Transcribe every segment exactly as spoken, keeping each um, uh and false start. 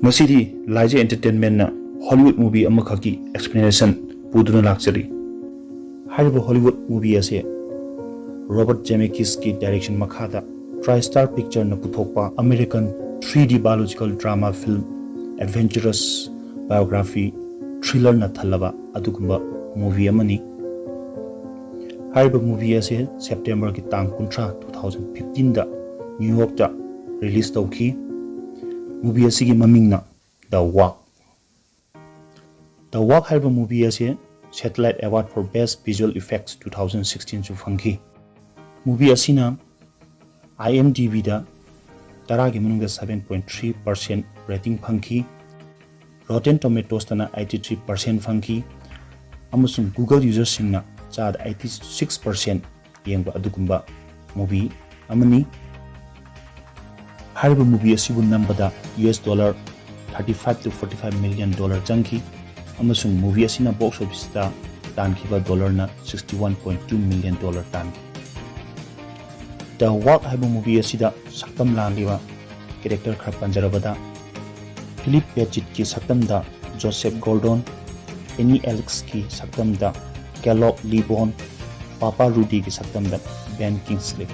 ꯉꯁꯤꯗꯤ ꯂꯥꯏꯖ Entertainment ꯅ Hollywood movie ꯑꯃꯈꯛꯀꯤ explanation ꯄꯨꯗꯨꯅ ꯂꯥꯛꯆꯔꯤ꯫ ꯍꯥꯏꯔꯤꯕ Hollywood movie ꯑꯁꯦ Robert Zemeckis ꯀꯤ direction ꯃꯈꯥꯗ TriStar Picture ꯅ ꯄꯨꯊꯣꯛꯄ American three D biological drama film, adventurous biography, thriller ꯅ ꯊꯜꯂꯕ ꯑꯗꯨꯒꯨꯝꯕ movie ꯑꯃꯅꯤ꯫ ꯍꯥꯏꯔꯤꯕ movie ꯑꯁꯦ September ꯒꯤ ꯇꯥꯡ ꯀꯨꯟꯊ꯭ꯔꯥ, two thousand fifteen ꯗ New York ꯇ release ꯇꯧꯈꯤ꯫ Movie ꯑꯁꯤꯒꯤ ꯃꯃꯤꯡꯅ The Walk꯫ The Walk ꯍꯥꯏꯔꯤꯕ movie ꯑꯁꯤ Satellite Award for Best Visual Effects two thousand sixteen ꯁꯨ ꯐꯪꯈꯤ꯫ Movie ꯑꯁꯤꯅ IMDb ꯗ ꯇꯔꯥꯒꯤ ꯃꯅꯨꯡꯗ seven point three percent rating ꯐꯪꯈꯤ꯫ Rotten Tomatoes ꯇꯅ eighty three percent ꯐꯪꯈꯤ, ꯑꯃꯁꯨꯡ Google user ꯁꯤꯡꯅ ꯆꯥꯗ eighty six percent ꯌꯦꯡꯕ ꯑꯗꯨꯒꯨꯝꯕ movie ꯑꯃꯅꯤ꯫ ꯍꯥꯏꯔꯤꯕ movie ꯑꯁꯤꯕꯨ ꯅꯝꯕꯗ US dollar thirty five to forty five million dollar ꯆꯪꯈꯤ, ꯑꯃꯁꯨꯡ movie ꯑꯁꯤꯅ box office ꯇ ꯇꯥꯟꯈꯤꯕ dollar ꯅ sixty one point two million dollar ꯇꯥꯟꯈꯤ꯫ The Walk ꯍꯥꯏꯕ movie ꯑꯁꯤꯗ ꯁꯛꯇꯝ ꯂꯥꯡꯂꯤꯕ character ꯈꯔ ꯄꯟꯖꯔꯕꯗ, Philip Patrick ꯀꯤ ꯁꯛꯇꯝꯗ Joseph Gordon, Annie Alex ꯀꯤ ꯁꯛꯇꯝꯗ Caleb Lebon, Papa Rudy ꯒꯤ ꯁꯛꯇꯝꯗ Ben Kingsley꯫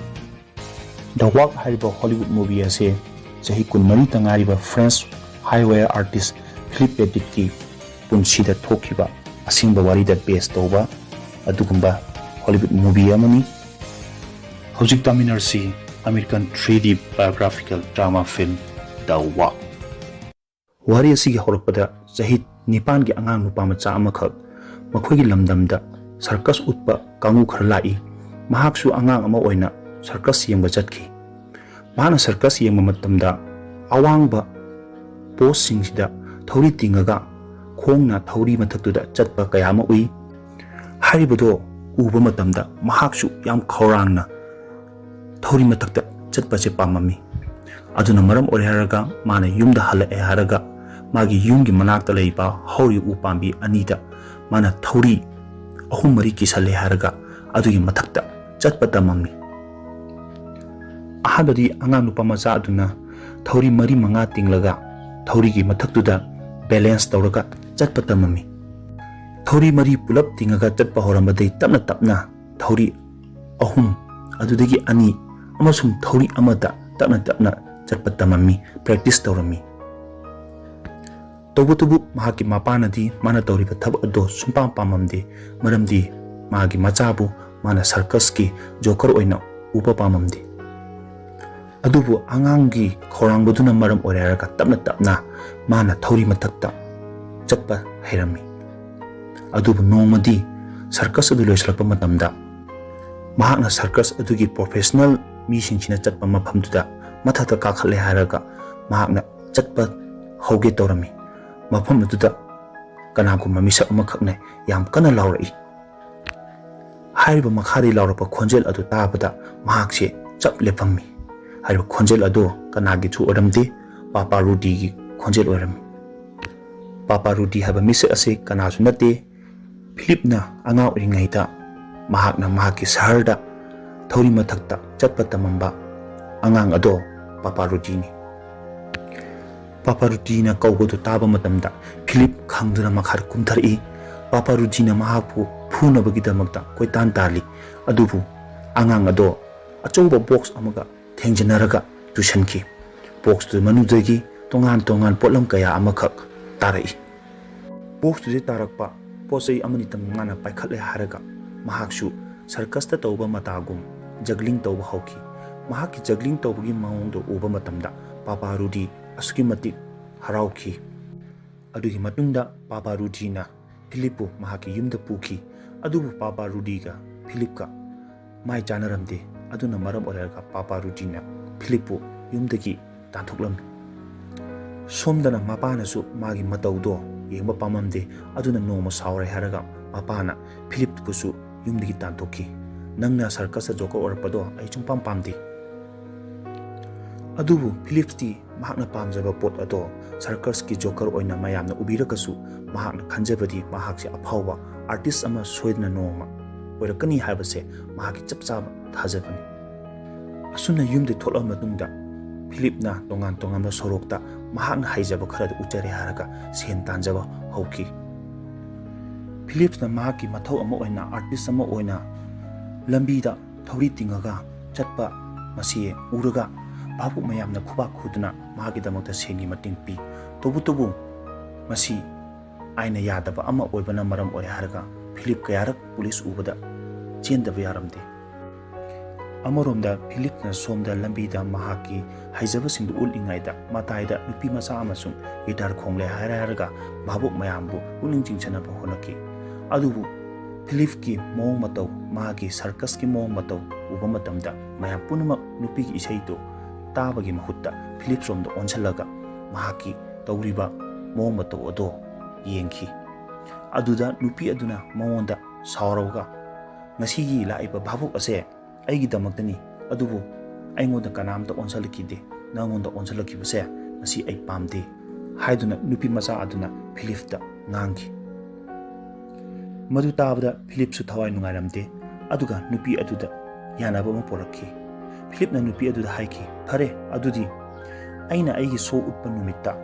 The Walk ꯍꯥꯏꯔꯤꯕ Hollywood movie ꯑꯁꯤ ꯆꯍꯤ ꯀꯨꯟꯃꯔꯤꯇ ꯉꯥꯏꯔꯤꯕ French high wire artist Philip Patrick ꯀꯤ ꯄꯨꯟꯁꯤꯗ ꯊꯣꯛꯈꯤꯕ ꯑꯁꯦꯡꯕ ꯋꯥꯔꯤꯗ base ꯇꯧꯕ ꯑꯗꯨꯒꯨꯝꯕ Hollywood movie ꯑꯃꯅꯤ꯫ ꯍꯧꯖꯤꯛ ꯇꯥꯃꯤꯟꯅꯔꯁꯤ American three D biographical drama film The Walk꯫ ꯋꯥꯔꯤ ꯑꯁꯤꯒꯤ ꯍꯧꯔꯛꯄꯗ ꯆꯍꯤ ꯅꯤꯄꯥꯟꯒꯤ ꯑꯉꯥꯡ ꯅꯨꯄꯥ ꯃꯆꯥ ꯑꯃꯈꯛ ꯃꯈꯣꯏꯒꯤ ꯂꯝꯗꯝꯗ circus ꯎꯠꯄ ꯀꯥꯡꯕꯨ ꯈꯔ ꯂꯥꯛꯏ꯫ ꯃꯍꯥꯛꯁꯨ ꯑꯉꯥꯡ ꯑꯃ ꯑꯣꯏꯅ circus ꯌꯦꯡꯕ ꯆꯠꯈꯤ꯫ ꯃꯍꯥꯛꯅ circus ꯌꯦꯡꯕ ꯃꯇꯝꯗ ꯑꯋꯥꯡꯕ post ꯁꯤꯡꯁꯤꯗ ꯊꯧꯔꯤ ꯇꯤꯡꯉꯒ ꯈꯣꯡꯅ ꯊꯧꯔꯤ ꯃꯊꯛꯇꯨꯗ ꯆꯠꯄ ꯀꯌꯥ ꯑꯃ ꯎꯏ꯫ ꯍꯥꯏꯔꯤꯕꯗꯣ ꯎꯕ ꯃꯇꯝꯗ ꯃꯍꯥꯛꯁꯨ ꯌꯥꯝ ꯈꯧꯔꯥꯡꯅ ꯊꯧꯔꯤ ꯃꯊꯛꯇ ꯆꯠꯄꯁꯦ ꯄꯥꯝꯃꯝꯃꯤ꯫ ꯑꯗꯨꯅ ꯃꯔꯝ ꯑꯣꯏꯔꯦ ꯍꯥꯏꯔꯒ ꯃꯥꯅ ꯌꯨꯝꯗ ꯍꯜꯂꯛꯑꯦ ꯍꯥꯏꯔꯒ ꯃꯥꯒꯤ ꯌꯨꯝꯒꯤ ꯃꯅꯥꯛꯇ ꯂꯩꯕ ꯍꯧꯔꯤꯕ ꯎ ꯄꯥꯝꯕꯤ ꯑꯅꯤꯗ ꯃꯥꯅ ꯊꯧꯔꯤ ꯑꯍꯨꯝ ꯃꯔꯤ ꯀꯤꯁꯜꯂꯦ ꯍꯥꯏꯔꯒ ꯑꯗꯨꯒꯤ ꯃꯊꯛꯇ ꯆꯠꯄ ꯇꯝꯃꯝꯃꯤ꯫ ꯑꯍꯥꯟꯕꯗꯤ ꯑꯉꯥꯡ ꯅꯨꯄꯥ ꯃꯆꯥ ꯑꯗꯨꯅ ꯊꯧꯔꯤ ꯃꯔꯤ ꯃꯉꯥ ꯇꯤꯡꯂꯒ ꯊꯧꯔꯤꯒꯤ ꯃꯊꯛꯇꯨꯗ ꯕꯦꯂꯦꯟꯁ ꯇꯧꯔꯒ ꯆꯠꯄ ꯇꯝꯃꯝꯃꯤ꯫ ꯊꯧꯔꯤ ꯃꯔꯤ ꯄꯨꯂꯞ ꯇꯤꯡꯉꯒ ꯆꯠꯄ ꯍꯧꯔꯝꯕꯗꯩ ꯇꯞꯅ ꯇꯞꯅ ꯊꯧꯔꯤ ꯑꯍꯨꯝ, ꯑꯗꯨꯗꯒꯤ ꯑꯅꯤ, ꯑꯃꯁꯨꯡ ꯊꯧꯔꯤ ꯑꯃꯗ ꯇꯞꯅ ꯇꯞꯅ ꯆꯠꯄ ꯇꯝꯃꯝꯃꯤ, ꯄ꯭ꯔꯦꯛꯇꯤꯁ ꯇꯧꯔꯝꯃꯤ꯫ ꯇꯧꯕꯇꯕꯨ ꯃꯍꯥꯛꯀꯤ ꯃꯄꯥꯅꯗꯤ ꯃꯥꯅ ꯇꯧꯔꯤꯕ ꯊꯕꯛ ꯑꯗꯨ ꯁꯨꯡꯄꯥꯝ ꯄꯥꯝꯃꯝꯗꯦ, ꯃꯔꯝꯗꯤ ꯃꯥꯒꯤ ꯃꯆꯥꯕꯨ ꯃꯥꯅ ꯁꯔꯀꯁꯀꯤ ꯖꯣꯀꯔ ꯑꯣꯏꯅ ꯎꯕ ꯄꯥꯝꯃꯝꯗꯦ꯫ ꯑꯗꯨꯕꯨ ꯑꯉꯥꯡꯒꯤ ꯈꯧꯔꯥꯡꯕꯗꯨꯅ ꯃꯔꯝ ꯑꯣꯏꯔꯦ ꯍꯥꯏꯔꯒ ꯇꯞꯅ ꯇꯞꯅ ꯃꯥꯅ ꯊꯧꯔꯤ ꯃꯊꯛꯇ ꯆꯠꯄ ꯍꯩꯔꯝꯃꯤ꯫ ꯑꯗꯨꯕꯨ ꯅꯣꯡꯃꯗꯤ ꯁꯔꯀꯁ ꯑꯗꯨ ꯂꯣꯏꯁꯤꯜꯂꯛꯄ ꯃꯇꯝꯗ ꯃꯍꯥꯛꯅ ꯁꯔꯀꯁ ꯑꯗꯨꯒꯤ ꯄ꯭ꯔꯣꯐꯦꯁꯅꯦꯜ ꯃꯤꯁꯤꯡꯁꯤꯅ ꯆꯠꯄ ꯃꯐꯝꯗꯨꯗ ꯃꯊꯛꯇ ꯀꯥꯈꯠꯂꯦ ꯍꯥꯏꯔꯒ ꯃꯍꯥꯛꯅ ꯆꯠꯄ ꯍꯧꯒꯦ ꯇꯧꯔꯝꯃꯤ꯫ ꯃꯐꯝ ꯑꯗꯨꯗ ꯀꯅꯥꯒꯨꯝꯕ ꯃꯤꯁꯛ ꯑꯃꯈꯛꯅ ꯌꯥꯝ ꯀꯟꯅ ꯂꯥꯎꯔꯛꯏ꯫ ꯍꯥꯏꯔꯤꯕ ꯃꯈꯥꯗꯒꯤ ꯂꯥꯎꯔꯛꯄ ꯈꯣꯟꯖꯦꯜ ꯑꯗꯨ ꯇꯥꯕꯗ ꯃꯍꯥꯛꯁꯦ ꯆꯞ ꯂꯦꯞꯄꯝꯃꯤ꯫ ꯍꯥꯏꯔꯤꯕ ꯈꯣꯟꯖꯦꯜ ꯑꯗꯨ ꯀꯅꯥꯒꯤꯁꯨ ꯑꯣꯏꯔꯝꯗꯦ, ꯄꯥꯄꯥ ꯔꯨꯗꯤꯒꯤ ꯈꯣꯟꯖꯦꯜ ꯑꯣꯏꯔꯝꯃꯤ꯫ ꯄꯥꯄꯥ ꯔꯨꯗꯤ ꯍꯥꯏꯕ ꯃꯤꯁꯛ ꯑꯁꯤ ꯀꯅꯥꯁꯨ ꯅꯠꯇꯦ, ꯐꯤꯂꯤꯞꯅ ꯑꯉꯥꯡ ꯑꯣꯏꯔꯤꯉꯩꯗ ꯃꯍꯥꯛꯅ ꯃꯍꯥꯛꯀꯤ ꯁꯍꯔꯗ ꯊꯧꯔꯤ ꯃꯊꯛꯇ ꯆꯠꯄ ꯇꯝꯃꯝꯕ ꯑꯉꯥꯡ ꯑꯗꯣ ꯄꯥꯄꯥ ꯔꯨꯗꯤꯅꯤ꯫ ꯄꯥꯄꯥ ꯔꯨꯗꯤꯅ ꯀꯧꯕꯗꯨ ꯇꯥꯕ ꯃꯇꯝꯗ ꯐꯤꯂꯤꯞ ꯈꯪꯗꯨꯅ ꯃꯈꯥꯗ ꯀꯨꯝꯊꯔꯛꯏ꯫ ꯄꯥꯄꯥ ꯔꯨꯗꯤꯅ ꯃꯍꯥꯛꯄꯨ ꯐꯨꯅꯕꯒꯤꯗꯃꯛꯇ ꯀꯣꯏꯇꯥꯟ ꯇꯥꯜꯂꯤ꯫ ꯑꯗꯨꯕꯨ ꯑꯉꯥꯡ ꯑꯗꯣ ꯑꯆꯧꯕ ꯕꯣꯛꯁ ꯑꯃꯒ ꯊꯦꯡꯖꯤꯟꯅꯔꯒ ꯇꯨꯁꯟꯈꯤ꯫ ꯕꯣꯛꯁꯇꯨ ꯃꯅꯨꯡꯗꯒꯤ ꯇꯣꯉꯥꯟ ꯇꯣꯉꯥꯟ ꯄꯣꯠꯂꯝ ꯀꯌꯥ ꯑꯃꯈꯛ ꯇꯥꯔꯛꯏ꯫ ꯕꯣꯛꯁꯇꯨꯗꯒꯤ ꯇꯥꯔꯛꯄ ꯄꯣꯠ ꯆꯩ ꯑꯃꯅꯤꯇꯪ ꯃꯥꯅ ꯄꯥꯏꯈꯠꯂꯦ ꯍꯥꯏꯔꯒ ꯃꯍꯥꯛꯁꯨ ꯁꯔꯀꯁꯇ ꯇꯧꯕ ꯃꯇꯥꯒꯨꯝ ꯖꯒ꯭ꯂꯤꯡ ꯇꯧꯕ ꯍꯧꯈꯤ꯫ ꯃꯍꯥꯛꯀꯤ ꯖꯒ꯭ꯂꯤꯡ ꯇꯧꯕꯒꯤ ꯃꯑꯣꯡꯗꯨ ꯎꯕ ꯃꯇꯝꯗ ꯄꯥꯄꯥ ꯔꯨꯗꯤ ꯑꯁꯨꯛꯀꯤ ꯃꯇꯤꯛ ꯍꯔꯥꯎꯈꯤ꯫ ꯑꯗꯨꯒꯤ ꯃꯇꯨꯡꯗ ꯄꯥꯄꯥ ꯔꯨꯗꯤꯅ ꯐꯤꯂꯤꯞꯄꯨ ꯃꯍꯥꯛꯀꯤ ꯌꯨꯝꯗ ꯄꯨꯈꯤ꯫ ꯑꯗꯨꯕꯨ ꯄꯥꯄꯥ ꯔꯨꯗꯤꯒ ꯐꯤꯂꯤꯞꯀ ꯃꯥꯏ ꯆꯥꯅꯔꯝꯗꯦ꯫ ꯑꯗꯨꯅ ꯃꯔꯝ ꯑꯣꯏꯔꯒ ꯄꯥꯄꯥ ꯔꯨꯗꯤꯅ ꯐꯤꯂꯤꯞꯄꯨ ꯌꯨꯝꯗꯒꯤ ꯇꯥꯟꯊꯣꯛꯂꯝꯃꯤ꯫ ꯁꯣꯝꯗꯅ ꯃꯄꯥꯅꯁꯨ ꯃꯥꯒꯤ ꯃꯇꯧꯗꯣ ꯌꯦꯡꯕ ꯄꯥꯝꯃꯝꯗꯦ꯫ ꯑꯗꯨꯅ ꯅꯣꯡꯃ ꯁꯥꯎꯔꯦ ꯍꯥꯏꯔꯒ ꯃꯄꯥꯅ ꯐꯤꯂꯤꯞꯄꯨꯁꯨ ꯌꯨꯝꯗꯒꯤ ꯇꯥꯟꯊꯣꯛꯈꯤ꯫ "ꯅꯪꯅ ꯁꯔꯀꯁꯇ ꯖꯣꯀꯔ ꯑꯣꯏꯔꯛꯄꯗꯣ ꯑꯩ ꯁꯨꯡꯄꯥꯝ ꯄꯥꯝꯗꯦ"꯫ ꯑꯗꯨꯕꯨ ꯐꯤꯂꯤꯞꯁꯇꯤ ꯃꯍꯥꯛꯅ ꯄꯥꯝꯖꯕ ꯄꯣꯠ ꯑꯗꯣ ꯁꯔꯀꯁꯀꯤ ꯖꯣꯀꯔ ꯑꯣꯏꯅ ꯃꯌꯥꯝꯅ ꯎꯕꯤꯔꯒꯁꯨ ꯃꯍꯥꯛꯅ ꯈꯟꯖꯕꯗꯤ ꯃꯍꯥꯛꯁꯦ ꯑꯐꯥꯎꯕ ꯑꯥꯔꯇꯤꯁ ꯑꯃ ꯁꯣꯏꯗꯅ ꯅꯣꯡꯃ ꯑꯣꯏꯔꯛꯀꯅꯤ ꯍꯥꯏꯕꯁꯦ ꯃꯍꯥꯛꯀꯤ ꯆꯞ ꯆꯥꯕ ꯊꯥꯖꯕꯅꯤ꯫ ꯑꯁꯨꯝꯅ ꯌꯨꯝꯗꯒꯤ ꯊꯣꯛꯂꯛꯑ ꯃꯇꯨꯡꯗ ꯐꯤꯂꯤꯞꯅ ꯇꯣꯉꯥꯟ ꯇꯣꯉꯥꯟꯕ ꯁꯣꯔꯣꯛꯇ ꯃꯍꯥꯛꯅ ꯍꯩꯖꯕ ꯈꯔꯗꯨ ꯎꯠꯆꯔꯦ ꯍꯥꯏꯔꯒ ꯁꯦꯟ ꯇꯥꯟꯖꯕ ꯍꯧꯈꯤ꯫ ꯐꯤꯂꯤꯞꯁꯅ ꯃꯍꯥꯛꯀꯤ ꯃꯊꯧ ꯑꯃ ꯑꯣꯏꯅ, ꯑꯥꯔꯇꯤꯁ ꯑꯃ ꯑꯣꯏꯅ ꯂꯝꯕꯤꯗ ꯊꯧꯔꯤ ꯇꯤꯡꯉꯒ ꯆꯠꯄ ꯃꯁꯤ ꯎꯔꯒ ꯚꯥꯕꯨꯛ ꯃꯌꯥꯝꯅ ꯈꯨꯕꯥꯛ ꯈꯨꯗꯨꯅ ꯃꯍꯥꯛꯀꯤꯗꯃꯛꯇ ꯁꯦꯟꯒꯤ ꯃꯇꯦꯡ ꯄꯤ꯫ ꯇꯧꯕꯇꯕꯨ ꯃꯁꯤ ꯑꯥꯏꯟꯅ ꯌꯥꯗꯕ ꯑꯃ ꯑꯣꯏꯕꯅ ꯃꯔꯝ ꯑꯣꯏꯔꯦ ꯍꯥꯏꯔꯒ ꯐꯤꯂꯤꯞ ꯀꯌꯥꯔꯛ ꯄꯨꯂꯤꯁ ꯎꯕꯗ ꯆꯦꯟꯗꯕ ꯌꯥꯔꯝꯗꯦ꯫ ꯑꯃꯔꯣꯝꯗ ꯐꯤꯂꯤꯞꯅ ꯁꯣꯝꯗ ꯂꯝꯕꯤꯗ ꯃꯍꯥꯛꯀꯤ ꯍꯩꯖꯕꯁꯤꯡꯗꯨ ꯎꯠꯂꯤꯉꯩꯗ ꯃꯇꯥꯏꯗ ꯅꯨꯄꯤ ꯃꯆꯥ ꯑꯃꯁꯨꯡ ꯒꯤꯇꯥꯔ ꯈꯣꯡꯂꯦ ꯍꯥꯏꯔ ꯍꯥꯏꯔꯒ ꯚꯥꯕꯨꯛ ꯃꯌꯥꯝꯕꯨ ꯄꯨꯛꯅꯤꯡ ꯆꯤꯡꯁꯤꯟꯅꯕ ꯍꯣꯠꯅꯈꯤ꯫ ꯑꯗꯨꯕꯨ ꯐꯤꯂꯤꯞꯀꯤ ꯃꯑꯣꯡ ꯃꯇꯧ, ꯃꯍꯥꯛꯀꯤ ꯁꯔꯀꯁꯀꯤ ꯃꯑꯣꯡ ꯃꯇꯧ ꯎꯕ ꯃꯇꯝꯗ ꯃꯌꯥꯝ ꯄꯨꯝꯅꯃꯛ ꯅꯨꯄꯤꯒꯤ ꯏꯁꯩꯗꯨ ꯇꯥꯕꯒꯤ ꯃꯍꯨꯠꯇ ꯐꯤꯂꯤꯞꯁ ꯔꯣꯝꯗ ꯑꯣꯟꯁꯤꯜꯂꯒ ꯃꯍꯥꯛꯀꯤ ꯇꯧꯔꯤꯕ ꯃꯑꯣꯡ ꯃꯇꯧ ꯑꯗꯣ ꯌꯦꯡꯈꯤ꯫ ꯑꯗꯨꯗ ꯅꯨꯄꯤ ꯑꯗꯨꯅ ꯃꯉꯣꯟꯗ ꯁꯥꯎꯔꯒ, "ꯉꯁꯤꯒꯤ ꯂꯥꯛꯏꯕ ꯚꯥꯕꯨꯛ ꯑꯁꯦ ꯑꯩꯒꯤꯗꯃꯛꯇꯅꯤ, ꯑꯗꯨꯕꯨ ꯑꯩꯉꯣꯟꯗ ꯀꯅꯥꯝꯇ ꯑꯣꯟꯁꯤꯜꯂꯛꯈꯤꯗꯦ, ꯅꯪꯉꯣꯟꯗ ꯑꯣꯟꯁꯤꯜꯂꯛꯈꯤꯕꯁꯦ ꯃꯁꯤ ꯑꯩ ꯄꯥꯝꯗꯦ" ꯍꯥꯏꯗꯨꯅ ꯅꯨꯄꯤ ꯃꯆꯥ ꯑꯗꯨꯅ ꯐꯤꯂꯤꯞꯇ ꯉꯥꯡꯈꯤ꯫ ꯃꯗꯨ ꯇꯥꯕꯗ ꯐꯤꯂꯤꯞꯁꯨ ꯊꯋꯥꯏ ꯅꯨꯡꯉꯥꯏꯔꯝꯗꯦ, ꯑꯗꯨꯒ ꯅꯨꯄꯤ ꯑꯗꯨꯗ ꯌꯥꯅꯕ ꯑꯃ ꯄꯣꯔꯛꯈꯤ꯫ ꯐꯤꯂꯤꯞꯅ ꯅꯨꯄꯤ ꯑꯗꯨꯗ ꯍꯥꯏꯈꯤ, "ꯐꯔꯦ, ꯑꯗꯨꯗꯤ ꯑꯩꯅ ꯑꯩꯒꯤ ꯁꯣ ꯎꯠꯄ ꯅꯨꯃꯤꯠꯇ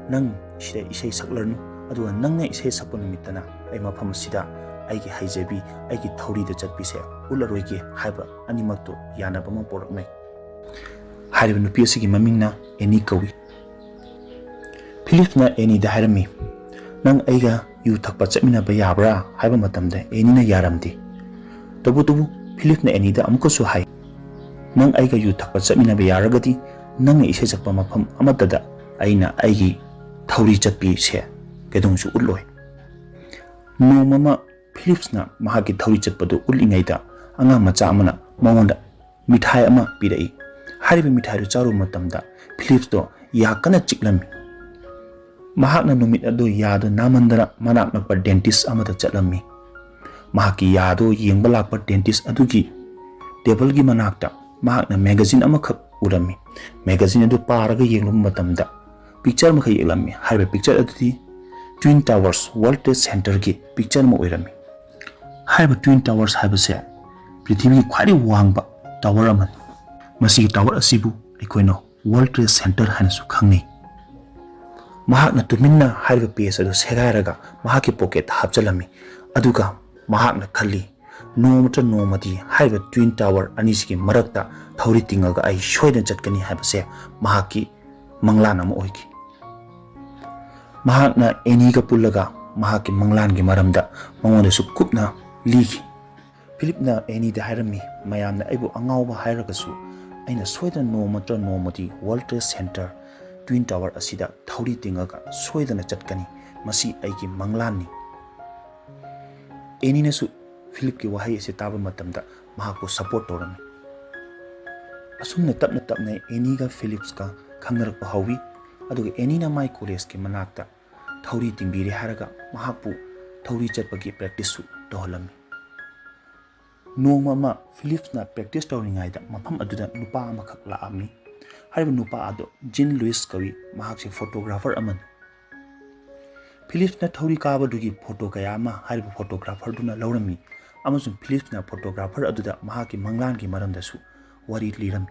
ꯅꯪ ꯁꯤꯗ ꯏꯁꯩ ꯁꯛꯂꯔꯅꯨ, ꯑꯗꯨꯒ ꯅꯪꯅ ꯏꯁꯩ ꯁꯛꯄ ꯅꯨꯃꯤꯠꯇꯅ ꯑꯩ ꯃꯐꯝ ꯑꯁꯤꯗ ꯑꯩꯒꯤ ꯍꯩꯖꯕꯤ, ꯑꯩꯒꯤ ꯊꯧꯔꯤꯗ ꯆꯠꯄꯤꯁꯦ ꯎꯠꯂꯔꯣꯏꯒꯦ" ꯍꯥꯏꯕ ꯑꯅꯤꯃꯛꯇꯣ ꯌꯥꯅꯕ ꯑꯃ ꯄꯣꯔꯛꯅꯩ꯫ ꯍꯥꯏꯔꯤꯕ ꯅꯨꯄꯤ ꯑꯁꯤꯒꯤ ꯃꯃꯤꯡꯅ ꯑꯦꯅꯤ ꯀꯧꯏ꯫ ꯐꯤꯂꯤꯞꯅ ꯑꯦꯅꯤꯗ ꯍꯥꯏꯔꯝꯃꯤ, "ꯅꯪ ꯑꯩꯒ ꯌꯨ ꯊꯛꯄ ꯆꯠꯃꯤꯟꯅꯕ ꯌꯥꯕ꯭ꯔꯥ?" ꯍꯥꯏꯕ ꯃꯇꯝꯗ ꯑꯦꯅꯤꯅ ꯌꯥꯔꯝꯗꯦ꯫ ꯇꯧꯕꯇꯕꯨ ꯐꯤꯂꯤꯞꯅ ꯑꯦꯅꯤꯗ ꯑꯃꯨꯛꯀꯁꯨ ꯍꯥꯏ, "ꯅꯪ ꯑꯩꯒ ꯌꯨ ꯊꯛꯄ ꯆꯠꯃꯤꯟꯅꯕ ꯌꯥꯔꯒꯗꯤ ꯅꯪꯅ ꯏꯁꯩ ꯁꯛꯄ ꯃꯐꯝ ꯑꯃꯠꯇꯗ ꯑꯩꯅ ꯑꯩꯒꯤ ꯊꯧꯔꯤ ꯆꯠꯄꯤꯁꯦ ꯀꯩꯗꯧꯅꯨꯡꯁꯨ ꯎꯠꯂꯣꯏ"꯫ ꯅꯣꯡꯃ ꯑꯃ ꯐꯤꯂꯤꯞꯁꯅ ꯃꯍꯥꯛꯀꯤ ꯊꯧꯔꯤ ꯆꯠꯄꯗꯨ ꯎꯠꯂꯤꯉꯩꯗ ꯑꯉꯥꯡ ꯃꯆꯥ ꯑꯃꯅ ꯃꯉꯣꯟꯗ ꯃꯤꯊꯥꯏ ꯑꯃ ꯄꯤꯔꯛꯏ꯫ ꯍꯥꯏꯔꯤꯕ ꯃꯤꯊꯥꯏꯗꯨ ꯆꯥꯔꯨꯕ ꯃꯇꯝꯗ ꯐꯤꯂꯤꯞꯁꯇꯣ ꯌꯥ ꯀꯟꯅ ꯆꯤꯛꯂꯝꯃꯤ꯫ ꯃꯍꯥꯛꯅ ꯅꯨꯃꯤꯠ ꯑꯗꯨ ꯌꯥꯗꯨ ꯅꯥꯃꯟꯗꯅ ꯃꯅꯥꯛ ꯅꯛꯄ ꯗꯦꯟꯇꯤꯁ ꯑꯃꯗ ꯆꯠꯂꯝꯃꯤ꯫ ꯃꯍꯥꯛꯀꯤ ꯌꯥꯗꯨ ꯌꯦꯡꯕ ꯂꯥꯛꯄ ꯗꯦꯟꯇꯤꯁ ꯑꯗꯨꯒꯤ ꯇꯦꯕꯜꯒꯤ ꯃꯅꯥꯛꯇ ꯃꯍꯥꯛꯅ ꯃꯦꯒꯥꯖꯤꯟ ꯑꯃꯈꯛ ꯎꯔꯝꯃꯤ꯫ ꯃꯦꯒꯥꯖꯤꯟ ꯑꯗꯨ ꯄꯥꯔꯒ ꯌꯦꯡꯂꯨꯕ ꯃꯇꯝꯗ ꯄꯤꯛꯆꯔ ꯑꯃꯈꯛ ꯌꯦꯛꯂꯝꯃꯤ꯫ ꯍꯥꯏꯔꯤꯕ ꯄꯤꯛꯆꯔ ꯑꯗꯨꯗꯤ ꯇ꯭ꯋꯤꯟ ꯇꯥꯋꯔꯁ, ꯋꯥꯔꯜ ꯇ꯭ꯔꯦꯗ ꯁꯦꯟꯇꯔꯒꯤ ꯄꯤꯛꯆꯔ ꯑꯃ ꯑꯣꯏꯔꯝꯃꯤ꯫ ꯍꯥꯏꯔꯤꯕ ꯇ꯭ꯋꯤꯟ ꯇꯥꯋꯔꯁ ꯍꯥꯏꯕꯁꯦ ꯄ꯭ꯔꯤꯊꯤꯕꯤꯒꯤ ꯈ꯭ꯋꯥꯏꯗꯒꯤ ꯋꯥꯡꯕ ꯇꯥꯋꯔ ꯑꯃꯅꯤ꯫ ꯃꯁꯤꯒꯤ ꯇꯥꯋꯔ ꯑꯁꯤꯕꯨ ꯑꯩꯈꯣꯏꯅ World Trade Center ꯍꯥꯏꯅꯁꯨ ꯈꯪꯅꯩ꯫ ꯃꯍꯥꯛꯅ ꯇꯨꯃꯤꯟꯅ ꯍꯥꯏꯔꯤꯕ ꯄꯦꯖ ꯑꯗꯨ ꯁꯦꯒꯥꯏꯔꯒ ꯃꯍꯥꯛꯀꯤ ꯄꯣꯀꯦꯠꯇ ꯍꯥꯞꯆꯤꯜꯂꯝꯃꯤ꯫ ꯑꯗꯨꯒ ꯃꯍꯥꯛꯅ ꯈꯜꯂꯤ, "ꯅꯣꯡꯃꯇ ꯅꯣꯡꯃꯗꯤ ꯍꯥꯏꯔꯤꯕ ꯇ꯭ꯋꯤꯟ ꯇꯥꯋꯔ ꯑꯅꯤꯁꯤꯒꯤ ꯃꯔꯛꯇ ꯊꯧꯔꯤ ꯇꯤꯡꯉꯒ ꯑꯩ ꯁꯣꯏꯗꯅ ꯆꯠꯀꯅꯤ" ꯍꯥꯏꯕꯁꯦ ꯃꯍꯥꯛꯀꯤ ꯃꯪꯂꯥꯟ ꯑꯃ ꯑꯣꯏꯈꯤ꯫ ꯃꯍꯥꯛꯅ ꯑꯦꯅꯤꯒ ꯄꯨꯜꯂꯒ ꯃꯍꯥꯛꯀꯤ ꯃꯪꯂꯥꯟꯒꯤ ꯃꯔꯝꯗ ꯃꯉꯣꯟꯗꯁꯨ ꯀꯨꯞꯅ ꯂꯤꯈꯤ꯫ ꯐꯤꯂꯤꯞꯅ ꯑꯦꯅꯤꯗ ꯍꯥꯏꯔꯝꯃꯤ, "ꯃꯌꯥꯝꯅ ꯑꯩꯕꯨ ꯑꯉꯥꯎꯕ ꯍꯥꯏꯔꯒꯁꯨ, ꯑꯩꯅ ꯁꯣꯏꯗꯅ ꯅꯣꯡꯃ ꯅꯠꯇ꯭ꯔ ꯅꯣꯡꯃꯗꯤ ꯋꯥꯔꯜ ꯇ꯭ꯔꯦꯗ ꯁꯦꯟꯇꯔ ꯇ꯭ꯋꯤꯟ ꯇꯥꯋꯔ ꯑꯁꯤꯗ ꯊꯧꯔꯤ ꯇꯤꯡꯉꯒ ꯁꯣꯏꯗꯅ ꯆꯠꯀꯅꯤ꯫ ꯃꯁꯤ ꯑꯩꯒꯤ ꯃꯪꯂꯥꯟꯅꯤ"꯫ ꯑꯦꯅꯤꯅꯁꯨ ꯐꯤꯂꯤꯞꯀꯤ ꯋꯥꯍꯩ ꯑꯁꯤ ꯇꯥꯕ ꯃꯇꯝꯗ ꯃꯍꯥꯛꯄꯨ ꯁꯄꯣꯔꯠ ꯇꯧꯔꯝꯃꯤ꯫ ꯑꯁꯨꯝꯅ ꯇꯞꯅ ꯇꯞꯅ ꯑꯦꯅꯤꯒ ꯐꯤꯂꯤꯞꯁꯀ ꯈꯪꯅꯔꯛꯄ ꯍꯧꯋꯤ꯫ ꯑꯗꯨꯒ ꯑꯦꯅꯤꯅ ꯃꯥꯏ ꯀꯣꯂꯦꯖꯀꯤ ꯃꯅꯥꯛꯇ ꯊꯧꯔꯤ ꯇꯤꯡꯕꯤꯔꯦ ꯍꯥꯏꯔꯒ ꯃꯍꯥꯛꯄꯨ ꯊꯧꯔꯤ ꯆꯠꯄꯒꯤ ꯄ꯭ꯔꯦꯛꯇꯤꯁꯁꯨ ꯇꯧꯍꯜꯂꯝꯃꯤ꯫ ꯅꯣꯡꯃ ꯑꯃ ꯐꯤꯂꯤꯞꯁꯅ ꯄ꯭ꯔꯦꯛꯇꯤꯁ ꯇꯧꯔꯤꯉꯩꯗ ꯃꯐꯝ ꯑꯗꯨꯗ ꯅꯨꯄꯥ ꯑꯃꯈꯛ ꯂꯥꯛꯑꯝꯃꯤ꯫ ꯍꯥꯏꯔꯤꯕ ꯅꯨꯄꯥ ꯑꯗꯨ ꯖꯤꯟ ꯂꯨꯏꯁ ꯀꯧꯏ꯫ ꯃꯍꯥꯛꯁꯤ ꯐꯣꯇꯣꯒ꯭ꯔꯥꯐꯔ ꯑꯃꯅꯤ꯫ ꯐꯤꯂꯤꯞꯁꯅ ꯊꯧꯔꯤ ꯀꯥꯕꯗꯨꯒꯤ ꯐꯣꯇꯣ ꯀꯌꯥ ꯑꯃ ꯍꯥꯏꯔꯤꯕ ꯐꯣꯇꯣꯒ꯭ꯔꯥꯐꯔꯗꯨꯅ ꯂꯧꯔꯝꯃꯤ, ꯑꯃꯁꯨꯡ ꯐꯤꯂꯤꯞꯁꯅ ꯐꯣꯇꯣꯒ꯭ꯔꯥꯐꯔ ꯑꯗꯨꯗ ꯃꯍꯥꯛꯀꯤ ꯃꯪꯂꯥꯟꯒꯤ ꯃꯔꯝꯗꯁꯨ ꯋꯥꯔꯤ ꯂꯤꯔꯝꯃꯤ꯫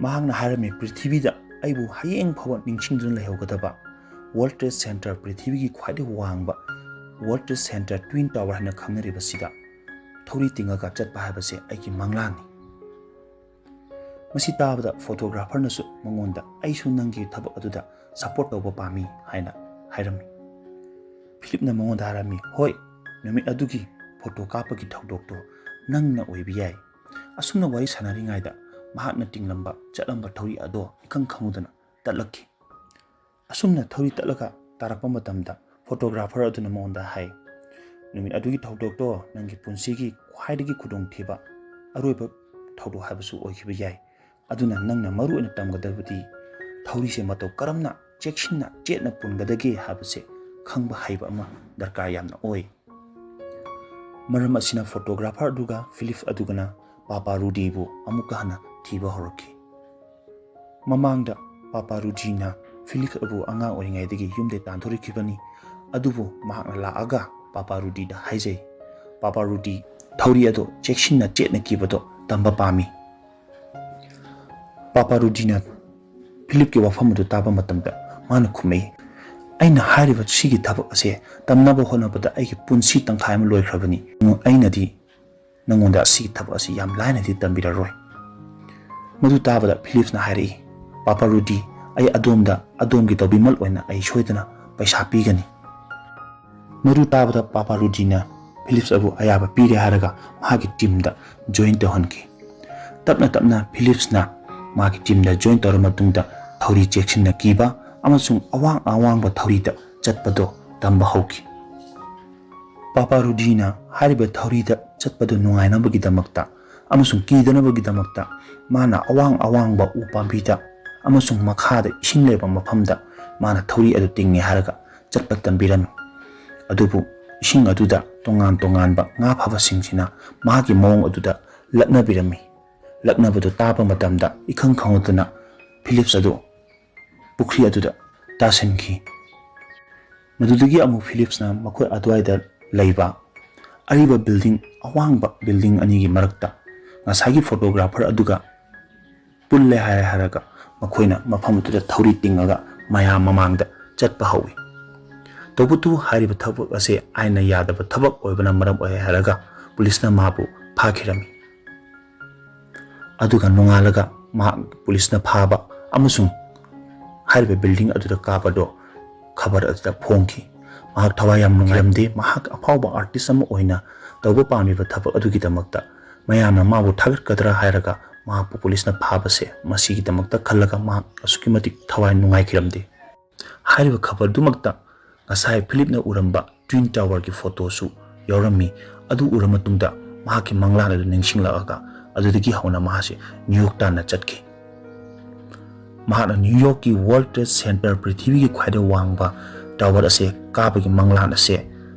ꯃꯍꯥꯛꯅ ꯍꯥꯏꯔꯝꯃꯤ, "ꯄ꯭ꯔꯤꯊꯤꯕꯤꯗ ꯑꯩꯕꯨ ꯍꯌꯦꯡ ꯐꯥꯎꯕ ꯅꯤꯡꯁꯤꯡꯗꯨꯅ ꯂꯩꯍꯧꯒꯗꯕ ꯋꯥꯔꯜ ꯇ꯭ꯔꯦꯗ ꯁꯦꯟꯇꯔ, ꯄ꯭ꯔꯤꯊꯤꯕꯤꯒꯤ ꯈ꯭ꯋꯥꯏꯗꯒꯤ ꯋꯥꯡꯕ ꯋꯥꯔꯜ ꯇ꯭ꯔꯦꯗ ꯁꯦꯟꯇꯔ ꯇ꯭ꯋꯤꯟ ꯇꯥꯋꯔ ꯍꯥꯏꯅ ꯈꯪꯅꯔꯤꯕꯁꯤꯗ ꯊꯧꯔꯤ ꯇꯤꯡꯉꯒ ꯆꯠꯄ ꯍꯥꯏꯕꯁꯦ ꯑꯩꯒꯤ ꯃꯪꯂꯥꯟꯅꯤ"꯫ ꯃꯁꯤ ꯇꯥꯕꯗ ꯐꯣꯇꯣꯒ꯭ꯔꯥꯐꯔꯅꯁꯨ ꯃꯉꯣꯟꯗ, "ꯑꯩꯁꯨ ꯅꯪꯒꯤ ꯊꯕꯛ ꯑꯗꯨꯗ ꯁꯄꯣꯔꯠ ꯇꯧꯕ ꯄꯥꯝꯃꯤ" ꯍꯥꯏꯅ ꯍꯥꯏꯔꯝꯃꯤ꯫ ꯐꯤꯂꯤꯞꯅ ꯃꯉꯣꯟꯗ ꯍꯥꯏꯔꯝꯃꯤ, "ꯍꯣꯏ, ꯅꯨꯃꯤꯠ ꯑꯗꯨꯒꯤ ꯐꯣꯇꯣ ꯀꯥꯞꯄꯒꯤ ꯊꯧꯗꯣꯛꯇꯣ ꯅꯪꯅ ꯑꯣꯏꯕ ꯌꯥꯏ"꯫ ꯑꯁꯨꯝꯅ ꯋꯥꯔꯤ ꯁꯥꯟꯅꯔꯤꯉꯩꯗ ꯃꯍꯥꯛꯅ ꯇꯤꯡꯂꯝꯕ ꯆꯠꯂꯝꯕ ꯊꯧꯔꯤ ꯑꯗꯣ ꯏꯈꯪ ꯈꯪꯍꯧꯗꯅ ꯇꯠꯂꯛꯈꯤ꯫ ꯑꯁꯨꯝꯅ ꯊꯧꯔꯤ ꯇꯠꯂꯒ ꯇꯥꯔꯛꯄ ꯃꯇꯝꯗ ꯐꯣꯇꯣꯒ꯭ꯔꯥꯐꯔ ꯑꯗꯨꯅ ꯃꯉꯣꯟꯗ ꯍꯥꯏ, "ꯅꯨꯃꯤꯠ ꯑꯗꯨꯒꯤ ꯊꯧꯗꯣꯛꯇꯣ ꯅꯪꯒꯤ ꯄꯨꯟꯁꯤꯒꯤ ꯈ꯭ꯋꯥꯏꯗꯒꯤ ꯈꯨꯗꯣꯡꯊꯤꯕ ꯑꯔꯣꯏꯕ ꯊꯧꯗꯣꯛ ꯍꯥꯏꯕꯁꯨ ꯑꯣꯏꯈꯤꯕ ꯌꯥꯏ꯫ ꯑꯗꯨꯅ ꯅꯪꯅ ꯃꯔꯨ ꯑꯣꯏꯅ ꯇꯝꯒꯗꯕꯗꯤ ꯊꯧꯔꯤꯁꯦ ꯃꯇꯧ ꯀꯔꯝꯅ ꯆꯦꯛꯁꯤꯟꯅ ꯆꯦꯠꯅ ꯄꯨꯟꯒꯗꯒꯦ ꯍꯥꯏꯕꯁꯦ ꯈꯪꯕ ꯍꯩꯕ ꯑꯃ ꯗꯔꯀꯥꯔ ꯌꯥꯝꯅ ꯑꯣꯏ"꯫ ꯃꯔꯝ ꯑꯁꯤꯅ ꯐꯣꯇꯣꯒ꯭ꯔꯥꯐꯔ ꯑꯗꯨꯒ ꯐꯤꯂꯤꯞ ꯑꯗꯨꯒꯅ ꯄꯥꯄꯥ ꯔꯨꯗꯤꯕꯨ ꯑꯃꯨꯛꯀ ꯍꯟꯅ ꯊꯤꯕ ꯍꯧꯔꯛꯈꯤ꯫ ꯃꯃꯥꯡꯗ ꯄꯥꯄꯥ ꯔꯨꯗꯤꯅ ꯐꯤꯂꯤꯞ ꯑꯗꯨ ꯑꯉꯥꯡ ꯑꯣꯏꯔꯤꯉꯩꯗꯒꯤ ꯌꯨꯝꯗ ꯇꯥꯟꯊꯣꯔꯛꯈꯤꯕꯅꯤ꯫ ꯑꯗꯨꯕꯨ ꯃꯍꯥꯛꯅ ꯂꯥꯛꯑꯒ ꯄꯥꯄꯥ ꯔꯨꯗꯤꯗ ꯍꯥꯏꯖꯩ, "ꯄꯥꯄꯥ ꯔꯨꯗꯤ, ꯊꯧꯔꯤ ꯑꯗꯨ ꯆꯦꯛꯁꯤꯟꯅ ꯆꯦꯠꯅ ꯀꯤꯕꯗꯨ ꯇꯝꯕ ꯄꯥꯝꯃꯤ"꯫ ꯄꯥꯄꯥ ꯔꯨꯗꯤꯅ ꯐꯤꯂꯤꯞꯀꯤ ꯋꯥꯐꯝ ꯑꯗꯨ ꯇꯥꯕ ꯃꯇꯝꯗ ꯃꯥꯅ ꯈꯨꯝꯃꯛꯏ, "ꯑꯩꯅ ꯍꯥꯏꯔꯤꯕ ꯁꯤꯒꯤ ꯊꯕꯛ ꯑꯁꯦ ꯇꯝꯅꯕ ꯍꯣꯠꯅꯕꯗ ꯑꯩꯒꯤ ꯄꯨꯟꯁꯤ ꯇꯪꯈꯥꯏ ꯑꯃ ꯂꯣꯏꯈ꯭ꯔꯕꯅꯤ꯫ ꯑꯩꯅꯗꯤ ꯅꯉꯣꯟꯗ ꯑꯁꯤꯒꯤ ꯊꯕꯛ ꯑꯁꯤ ꯌꯥꯝ ꯂꯥꯏꯅꯗꯤ ꯇꯝꯕꯤꯔꯔꯣꯏ꯫" ꯃꯗꯨ ꯇꯥꯕꯗ ꯐꯤꯂꯤꯞꯁꯅ ꯍꯥꯏꯔꯛꯏ, "ꯄꯥꯄꯥ ꯔꯨꯗꯤ, ꯑꯩ ꯑꯗꯣꯝꯗ ꯑꯗꯣꯝꯒꯤ ꯇꯧꯕꯤꯃꯜ ꯑꯣꯏꯅ ꯑꯩ ꯁꯣꯏꯗꯅ ꯄꯩꯁꯥ ꯄꯤꯒꯅꯤ꯫" ꯃꯗꯨ ꯇꯥꯕꯗ ꯄꯥꯄꯥ ꯔꯨꯗꯤꯅ ꯐꯤꯂꯤꯞꯁ ꯑꯗꯨ ꯑꯌꯥꯕ ꯄꯤꯔꯦ ꯍꯥꯏꯔꯒ ꯃꯍꯥꯛꯀꯤ ꯇꯤꯝꯗ ꯖꯣꯏꯟ ꯇꯧꯍꯟꯈꯤ꯫ ꯇꯞꯅ ꯇꯞꯅ ꯐꯤꯂꯤꯞꯁꯅ ꯃꯥꯒꯤ ꯇꯤꯝꯗ ꯖꯣꯏꯟ ꯇꯧꯔꯕ ꯃꯇꯨꯡꯗ ꯊꯧꯔꯤ ꯆꯦꯛꯁꯤꯟꯅ ꯀꯤꯕ ꯑꯃꯁꯨꯡ ꯑꯋꯥꯡ ꯑꯋꯥꯡꯕ ꯊꯧꯔꯤꯗ ꯆꯠꯄꯗꯣ ꯇꯝꯕ ꯍꯧꯈꯤ꯫ ꯄꯥꯄꯥ ꯔꯨꯗꯤꯅ ꯍꯥꯏꯔꯤꯕ ꯊꯧꯔꯤꯗ ꯆꯠꯄꯗꯨ ꯅꯨꯡꯉꯥꯏꯅꯕꯒꯤꯗꯃꯛꯇ ꯑꯃꯁꯨꯡ ꯀꯤꯗꯅꯕꯒꯤꯗꯃꯛꯇ ꯃꯥꯅ ꯑꯋꯥꯡ ꯑꯋꯥꯡꯕ ꯎ ꯄꯥꯝꯕꯤꯗ ꯑꯃꯁꯨꯡ ꯃꯈꯥꯗ ꯏꯁꯤꯡ ꯂꯩꯕ ꯃꯐꯝꯗ ꯃꯥꯅ ꯊꯧꯔꯤ ꯑꯗꯨ ꯇꯤꯡꯉꯦ ꯍꯥꯏꯔꯒ ꯆꯠꯄ ꯇꯝꯕꯤꯔꯝꯃꯤ꯫ ꯑꯗꯨꯕꯨ ꯏꯁꯤꯡ ꯑꯗꯨꯗ ꯇꯣꯉꯥꯟ ꯇꯣꯉꯥꯟꯕ ꯉꯥ ꯐꯥꯕꯁꯤꯡꯁꯤꯅ ꯃꯍꯥꯛꯀꯤ ꯃꯑꯣꯡ ꯑꯗꯨꯗ ꯂꯛꯅꯕꯤꯔꯝꯃꯤ꯫ ꯂꯛꯅꯕꯗꯨ ꯇꯥꯕ ꯃꯇꯝꯗ ꯏꯈꯪ ꯈꯪꯍꯧꯗꯅ ꯐꯤꯂꯤꯞꯁ ꯑꯗꯨ ꯄꯨꯈ꯭ꯔꯤ ꯑꯗꯨꯗ ꯇꯥꯁꯤꯟꯈꯤ꯫ ꯃꯗꯨꯗꯒꯤ ꯑꯃꯨꯛ ꯐꯤꯂꯤꯞꯁꯅ ꯃꯈꯣꯏ ꯑꯗꯨꯋꯥꯏꯗ ꯂꯩꯕ ꯑꯔꯤꯕ ꯕꯤꯜꯗꯤꯡ, ꯑꯋꯥꯡꯕ ꯕꯤꯜꯗꯤꯡ ꯑꯅꯤꯒꯤ ꯃꯔꯛꯇ ꯉꯁꯥꯏꯒꯤ ꯐꯣꯇꯣꯒ꯭ꯔꯥꯐꯔ ꯑꯗꯨꯒ ꯄꯨꯜꯂꯦ ꯍꯥꯏꯔꯦ ꯍꯥꯏꯔꯒ ꯃꯈꯣꯏꯅ ꯃꯐꯝ ꯑꯗꯨꯗ ꯊꯧꯔꯤ ꯇꯤꯡꯉꯒ ꯃꯌꯥꯝ ꯃꯃꯥꯡꯗ ꯆꯠꯄ ꯍꯧꯏ꯫ ꯇꯧꯕꯇꯕꯨ ꯍꯥꯏꯔꯤꯕ ꯊꯕꯛ ꯑꯁꯤ ꯑꯥꯏꯟꯅ ꯌꯥꯗꯕ ꯊꯕꯛ ꯑꯣꯏꯕꯅ ꯃꯔꯝ ꯑꯣꯏ ꯍꯥꯏꯔꯒ ꯄꯨꯂꯤꯁꯅ ꯃꯥꯕꯨ ꯐꯥꯈꯤꯔꯝꯃꯤ꯫ ꯑꯗꯨꯒ ꯅꯣꯡꯉꯥꯜꯂꯒ ꯃꯍꯥꯛ ꯄꯨꯂꯤꯁꯅ ꯐꯥꯕ ꯑꯃꯁꯨꯡ ꯍꯥꯏꯔꯤꯕ ꯕꯤꯜꯗꯤꯡ ꯑꯗꯨꯗ ꯀꯥꯕꯗꯣ ꯈꯕꯔ ꯑꯗꯨꯗ ꯐꯣꯡꯈꯤ꯫ ꯃꯍꯥꯛ ꯊꯋꯥꯏ ꯌꯥꯝ ꯅꯨꯡꯉꯥꯏꯔꯝꯗꯦ꯫ ꯃꯍꯥꯛ ꯑꯐꯥꯎꯕ ꯑꯥꯔꯇꯤꯁ ꯑꯃ ꯑꯣꯏꯅ ꯇꯧꯕ ꯄꯥꯝꯂꯤꯕ ꯊꯕꯛ ꯑꯗꯨꯒꯤꯗꯃꯛꯇ ꯃꯌꯥꯝꯅ ꯃꯥꯕꯨ ꯊꯥꯒꯠꯀꯗ꯭ꯔꯥ ꯍꯥꯏꯔꯒ ꯃꯍꯥꯛꯄꯨ ꯄꯨꯂꯤꯁꯅ ꯐꯥꯕꯁꯦ, ꯃꯁꯤꯒꯤꯗꯃꯛꯇ ꯈꯜꯂꯒ ꯃꯍꯥꯛ ꯑꯁꯨꯛꯀꯤ ꯃꯇꯤꯛ ꯊꯋꯥꯏ ꯅꯨꯡꯉꯥꯏꯈꯤꯔꯝꯗꯦ꯫ ꯍꯥꯏꯔꯤꯕ ꯈꯕꯔꯗꯨꯃꯛꯇ ꯉꯁꯥꯏ ꯐꯤꯂꯤꯞꯅ ꯎꯔꯝꯕ ꯇ꯭ꯋꯤꯟ ꯇꯥꯋꯔꯒꯤ ꯐꯣꯇꯣꯁꯨ ꯌꯥꯎꯔꯝꯃꯤ꯫ ꯑꯗꯨ ꯎꯔꯕ ꯃꯇꯨꯡꯗ ꯃꯍꯥꯛꯀꯤ ꯃꯪꯂꯥꯟ ꯑꯗꯨ ꯅꯤꯡꯁꯤꯡꯂꯛꯑꯒ ꯑꯗꯨꯗꯒꯤ ꯍꯧꯅ ꯃꯍꯥꯛꯁꯦ ꯅ꯭ꯌꯨ ꯌꯣꯔꯛ ꯇꯥꯟꯅ ꯆꯠꯈꯤ꯫ ꯃꯍꯥꯛꯅ ꯅ꯭ꯌꯨ ꯌꯣꯔꯛꯀꯤ ꯋꯥꯔꯜ ꯇ꯭ꯔꯦꯗ ꯁꯦꯟꯇꯔ, ꯄ꯭ꯔꯤꯊꯤꯕꯤꯒꯤ ꯈ꯭ꯋꯥꯏꯗꯒꯤ ꯋꯥꯡꯕ ꯇꯥꯋꯔ ꯑꯁꯦ ꯀꯥꯕꯒꯤ ꯃꯪꯂꯥꯟ ꯑꯁꯦ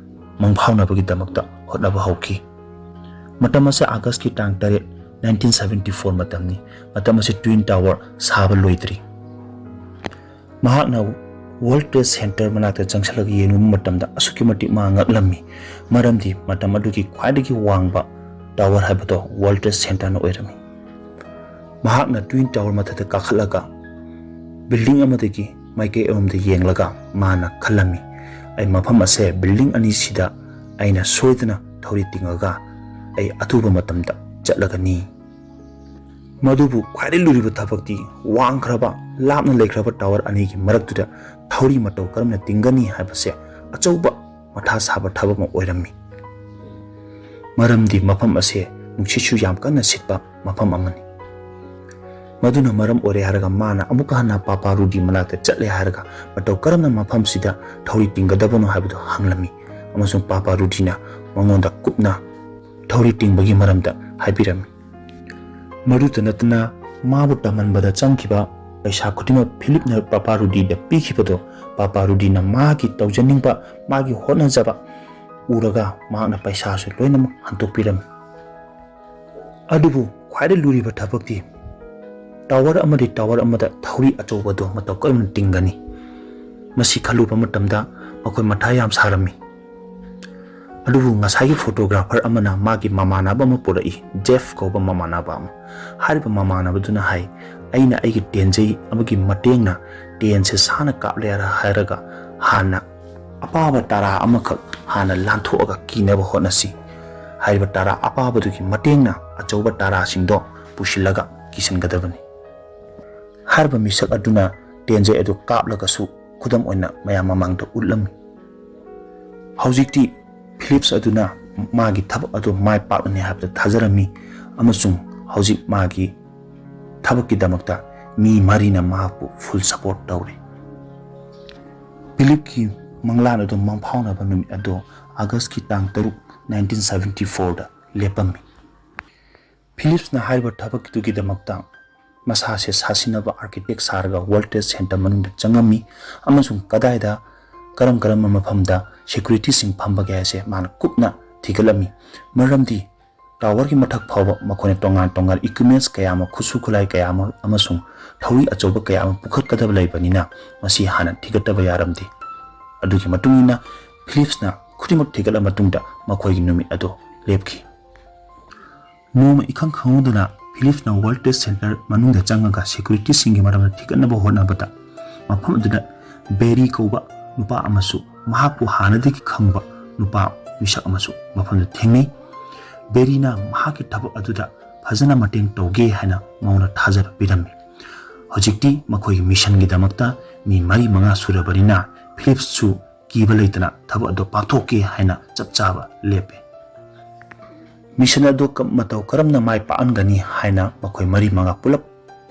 ꯃꯪꯐꯥꯎꯅꯕꯒꯤꯗꯃꯛꯇ ꯍꯣꯠꯅꯕ ꯍꯧꯈꯤ꯫ ꯃꯇꯝ ꯑꯁꯦ ꯑꯥꯒꯁꯀꯤ ꯇꯥꯡ ꯇꯔꯦꯠ, ꯅꯥꯏꯟꯇꯤꯟ ꯁꯚꯦꯟꯇꯤ ꯐꯣꯔ ꯃꯇꯝꯅꯤ꯫ ꯃꯇꯝ ꯑꯁꯤ ꯇ꯭ꯋꯤꯟ ꯇꯥꯋꯔ ꯁꯥꯕ ꯂꯣꯏꯗ꯭ꯔꯤ꯫ ꯃꯍꯥꯛꯅ ꯋꯥꯔꯜ ꯇ꯭ꯔꯦꯗ ꯁꯦꯟꯇꯔ ꯃꯅꯥꯛꯇ ꯆꯪꯁꯤꯜꯂꯒ ꯌꯦꯡꯂꯨꯕ ꯃꯇꯝꯗ ꯑꯁꯨꯛꯀꯤ ꯃꯇꯤꯛ ꯃꯥ ꯉꯛꯂꯝꯃꯤ, ꯃꯔꯝꯗꯤ ꯃꯇꯝ ꯑꯗꯨꯒꯤ ꯈ꯭ꯋꯥꯏꯗꯒꯤ ꯋꯥꯡꯕ ꯇꯥꯋꯔ ꯍꯥꯏꯕꯗꯣ ꯋꯥꯔꯜ ꯇ꯭ꯔꯦꯗ ꯁꯦꯟꯇꯔꯅ ꯑꯣꯏꯔꯝꯃꯤ꯫ ꯃꯍꯥꯛꯅ Twin Tower ꯃꯊꯛꯇ ꯀꯥꯈꯠꯂꯒ building ꯑꯃꯗꯒꯤ ꯃꯥꯏꯀꯩ ꯑꯃꯗ ꯌꯦꯡꯂꯒ ꯃꯥꯅ ꯈꯜꯂꯝꯃꯤ, "ꯑꯩ ꯃꯐꯝ ꯑꯁꯦ building ꯑꯅꯤꯁꯤꯗ ꯑꯩꯅ ꯁꯣꯏꯗꯅ ꯊꯧꯔꯤ ꯇꯤꯡꯉꯒ ꯑꯩ ꯑꯊꯨꯕ ꯃꯇꯝꯗ ꯆꯠꯂꯒꯅꯤ"꯫ ꯃꯗꯨꯕꯨ ꯈ꯭ꯋꯥꯏꯗꯒꯤ ꯂꯨꯔꯤꯕ ꯊꯕꯛꯇꯤ ꯋꯥꯡꯈ꯭ꯔꯕ, ꯂꯥꯞꯅ ꯂꯩꯈ꯭ꯔꯕ tower ꯑꯅꯤꯒꯤ ꯃꯔꯛꯇꯨꯗ ꯊꯧꯔꯤ ꯃꯇꯧ ꯀꯔꯝꯅ ꯇꯤꯡꯒꯅꯤ ꯍꯥꯏꯕꯁꯦ ꯑꯆꯧꯕ ꯃꯊꯥ ꯁꯥꯕ ꯊꯕꯛ ꯑꯃ ꯑꯣꯏꯔꯝꯃꯤ꯫ ꯃꯔꯝꯗꯤ ꯃꯐꯝ ꯑꯁꯦ ꯅꯨꯡꯁꯤꯠꯁꯨ ꯌꯥꯝ ꯀꯟꯅ ꯁꯤꯠꯄ ꯃꯐꯝ ꯑꯃꯅꯤ꯫ ꯃꯗꯨꯅ ꯃꯔꯝ ꯑꯣꯏꯔꯦ ꯍꯥꯏꯔꯒ ꯃꯥꯅ ꯑꯃꯨꯛꯀ ꯍꯟꯅ ꯄꯥꯄꯥ ꯔꯨꯗꯤ ꯃꯅꯥꯛꯇ ꯆꯠꯂꯦ ꯍꯥꯏꯔꯒ ꯃꯇꯧ ꯀꯔꯝꯅ ꯃꯐꯝꯁꯤꯗ ꯊꯧꯔꯤ ꯇꯤꯡꯒꯗꯕꯅꯣ ꯍꯥꯏꯕꯗꯨ ꯍꯪꯂꯝꯃꯤ, ꯑꯃꯁꯨꯡ ꯄꯥꯄꯥ ꯔꯨꯗꯤꯅ ꯃꯉꯣꯟꯗ ꯀꯨꯞꯅ ꯊꯧꯔꯤ ꯇꯤꯡꯕꯒꯤ ꯃꯔꯝꯗ ꯍꯥꯏꯕꯤꯔꯝꯃꯤ꯫ ꯃꯗꯨꯇ ꯅꯠꯇꯅ ꯃꯥꯕꯨ ꯇꯝꯍꯟꯕꯗ ꯆꯪꯈꯤꯕ ꯄꯩꯁꯥ ꯈꯨꯗꯤꯡꯃꯛ ꯐꯤꯂꯤꯞꯅ ꯄꯥꯄꯥ ꯔꯨꯗꯤꯗ ꯄꯤꯈꯤꯕꯗꯣ ꯄꯥꯄꯥ ꯔꯨꯗꯤꯅ ꯃꯥꯒꯤ ꯇꯧꯖꯅꯤꯡꯕ, ꯃꯥꯒꯤ ꯍꯣꯠꯅꯖꯕ ꯎꯔꯒ ꯃꯍꯥꯛꯅ ꯄꯩꯁꯥꯁꯨ ꯂꯣꯏꯅꯃꯛ ꯍꯟꯗꯣꯛꯄꯤꯔꯝꯃꯤ꯫ ꯑꯗꯨꯕꯨ ꯈ꯭ꯋꯥꯏꯗꯒꯤ ꯂꯨꯔꯤꯕ ꯊꯕꯛꯇꯤ tower ꯑꯃꯗꯤ tower ꯑꯃꯗ ꯊꯧꯔꯤ ꯑꯆꯧꯕꯗꯣ ꯃꯇꯧ ꯀꯔꯝꯅ ꯇꯤꯡꯒꯅꯤ? ꯃꯁꯤ ꯈꯜꯂꯨꯕ ꯃꯇꯝꯗ ꯃꯈꯣꯏ ꯃꯊꯥ ꯌꯥꯝ ꯁꯥꯔꯝꯃꯤ꯫ ꯑꯗꯨꯕꯨ ꯉꯁꯥꯏꯒꯤ photographer ꯑꯃꯅ ꯃꯥꯒꯤ ꯃꯃꯥꯟꯅꯕ ꯑꯃ ꯄꯨꯔꯛꯏ, ꯖꯦꯐ ꯀꯧꯕ ꯃꯃꯥꯟꯅꯕ ꯑꯃ꯫ ꯍꯥꯏꯔꯤꯕ ꯃꯃꯥꯟꯅꯕꯗꯨꯅ ꯍꯥꯏ, "ꯑꯩꯅ ꯑꯩꯒꯤ ꯇꯦꯟꯖꯩ ꯑꯃꯒꯤ ꯃꯇꯦꯡꯅ ꯇꯦꯟꯁꯦ ꯁꯥꯅ ꯀꯥꯞꯂꯦ" ꯍꯥꯏꯔꯒ ꯍꯥꯟꯅ ꯑꯄꯥꯕ ꯇꯔꯥ ꯑꯃꯈꯛ ꯍꯥꯟꯅ ꯂꯥꯟꯊꯣꯛꯑꯒ ꯀꯤꯅꯕ ꯍꯣꯠꯅꯁꯤ꯫ ꯍꯥꯏꯔꯤꯕ ꯇꯔꯥ ꯑꯄꯥꯕꯗꯨꯒꯤ ꯃꯇꯦꯡꯅ ꯑꯆꯧꯕ ꯇꯔꯥꯁꯤꯡꯗꯣ ꯄꯨꯁꯤꯜꯂꯒ ꯀꯤꯁꯤꯟꯒꯗꯕꯅꯤ꯫ ꯍꯥꯏꯔꯤꯕ ꯃꯤꯁꯛ ꯑꯗꯨꯅ ꯇꯦꯟꯖꯩ ꯑꯗꯨ ꯀꯥꯞꯂꯒꯁꯨ ꯈꯨꯗꯝ ꯑꯣꯏꯅ ꯃꯌꯥꯝ ꯃꯃꯥꯡꯗ ꯎꯠꯂꯝꯃꯤ꯫ ꯍꯧꯖꯤꯛꯇꯤ ꯐꯤꯂꯤꯞꯁ ꯑꯗꯨꯅ ꯃꯥꯒꯤ ꯊꯕꯛ ꯑꯗꯨ ꯃꯥꯏ ꯄꯥꯛꯂꯅꯤ ꯍꯥꯏꯕꯗ ꯊꯥꯖꯔꯝꯃꯤ, ꯑꯃꯁꯨꯡ ꯍꯧꯖꯤꯛ ꯃꯥꯒꯤ ꯊꯕꯛꯀꯤꯗꯃꯛꯇ ꯃꯤ ꯃꯔꯤꯅ ꯃꯍꯥꯛꯄꯨ full support ꯇꯧꯔꯤ꯫ ꯐꯤꯂꯤꯞꯀꯤ ꯃꯪꯂꯥꯟ ꯑꯗꯨ ꯃꯪꯐꯥꯎꯅꯕ ꯅꯨꯃꯤꯠ ꯑꯗꯨ ꯑꯥꯒꯁꯀꯤ ꯇꯥꯡ ꯇꯔꯨꯛ, nineteen seventy fourꯗ ꯂꯦꯞꯄꯝꯃꯤ꯫ ꯐꯤꯂꯤꯞꯁꯅ ꯍꯥꯏꯔꯤꯕ ꯊꯕꯛꯀꯤꯗꯨꯒꯤꯗꯃꯛꯇ ꯃꯁꯥꯁꯦ ꯁꯥꯁꯤꯟꯅꯕ architect ꯁꯥꯔꯒ World Trade Center ꯃꯅꯨꯡꯗ ꯆꯪꯉꯝꯃꯤ, ꯑꯃꯁꯨꯡ ꯀꯗꯥꯏꯗ ꯀꯔꯝ ꯀꯔꯝꯕ ꯃꯐꯝꯗ securityꯁꯤꯡ ꯐꯝꯕꯒꯦ ꯍꯥꯏꯁꯦ ꯃꯥꯅ ꯀꯨꯞꯅ ꯊꯤꯒꯠꯂꯝꯃꯤ꯫ ꯃꯔꯝꯗꯤ towerꯒꯤ ꯃꯊꯛ ꯐꯥꯎꯕ ꯃꯈꯣꯏꯅ ꯇꯣꯉꯥꯟ ꯇꯣꯉꯥꯟ equipments ꯀꯌꯥ ꯑꯃ, ꯈꯨꯠꯁꯨ ꯈꯨꯠꯂꯥꯏ ꯀꯌꯥ ꯑꯃ ꯑꯃꯁꯨꯡ ꯊꯧꯔꯤ ꯑꯆꯧꯕ ꯀꯌꯥ ꯑꯃ ꯄꯨꯈꯠꯀꯗꯕ ꯂꯩꯕꯅꯤꯅ ꯃꯁꯤ ꯍꯥꯟꯅ ꯊꯤꯒꯠꯇꯕ ꯌꯥꯔꯝꯗꯦ꯫ ꯑꯗꯨꯒꯤ ꯃꯇꯨꯡ ꯏꯟꯅ ꯐꯤꯂꯤꯞꯁꯅ ꯈꯨꯗꯤꯡꯃꯛ ꯊꯤꯒꯠꯂ ꯃꯇꯨꯡꯗ ꯃꯈꯣꯏꯒꯤ ꯅꯨꯃꯤꯠ ꯑꯗꯨ ꯂꯦꯞꯈꯤ꯫ ꯅꯣꯡꯃ ꯏꯈꯪ ꯈꯪꯍꯧꯗꯅ ꯐꯤꯂꯤꯞꯁꯅ ꯋꯥꯔꯜ ꯇ꯭ꯔꯦꯗ ꯁꯦꯟꯇꯔ ꯃꯅꯨꯡꯗ ꯆꯪꯉꯒ ꯁꯦꯀ꯭ꯌꯨꯔꯤꯇꯤꯁꯤꯡꯒꯤ ꯃꯔꯝꯗ ꯊꯤꯒꯠꯅꯕ ꯍꯣꯠꯅꯕꯗ, ꯃꯐꯝ ꯑꯗꯨꯗ ꯕꯦꯔꯤ ꯀꯧꯕ ꯅꯨꯄꯥ ꯑꯃꯁꯨ ꯃꯍꯥꯛꯄꯨ ꯍꯥꯟꯅꯗꯒꯤ ꯈꯪꯕ ꯅꯨꯄꯥ ꯃꯤꯁꯛ ꯑꯃꯁꯨ ꯃꯐꯝꯗꯨꯗ ꯊꯦꯡꯅꯩ꯫ ꯕꯦꯔꯤꯅ ꯃꯍꯥꯛꯀꯤ ꯊꯕꯛ ꯑꯗꯨꯗ ꯐꯖꯅ ꯃꯇꯦꯡ ꯇꯧꯒꯦ ꯍꯥꯏꯅ ꯃꯉꯣꯟꯗ ꯊꯥꯖꯕ ꯄꯤꯔꯝꯃꯤ꯫ ꯍꯧꯖꯤꯛꯇꯤ ꯃꯈꯣꯏꯒꯤ ꯃꯤꯁꯟꯒꯤꯗꯃꯛꯇ ꯃꯤ ꯃꯔꯤ ꯃꯉꯥ ꯁꯨꯔꯕꯅꯤꯅ, ꯐꯤꯂꯤꯞꯁꯁꯨ ꯀꯤꯕ ꯂꯩꯇꯅ ꯊꯕꯛ ꯑꯗꯨ ꯄꯥꯡꯊꯣꯛꯀꯦ ꯍꯥꯏꯅ ꯆꯞ ꯆꯥꯕ ꯂꯦꯞꯄꯤ꯫ ꯃꯤꯁꯟ ꯑꯗꯨ ꯀ-, ꯃꯇꯧ ꯀꯔꯝꯅ ꯃꯥꯏ ꯄꯥꯛꯍꯟꯒꯅꯤ ꯍꯥꯏꯅ ꯃꯈꯣꯏ ꯃꯔꯤ ꯃꯉꯥ ꯄꯨꯂꯞ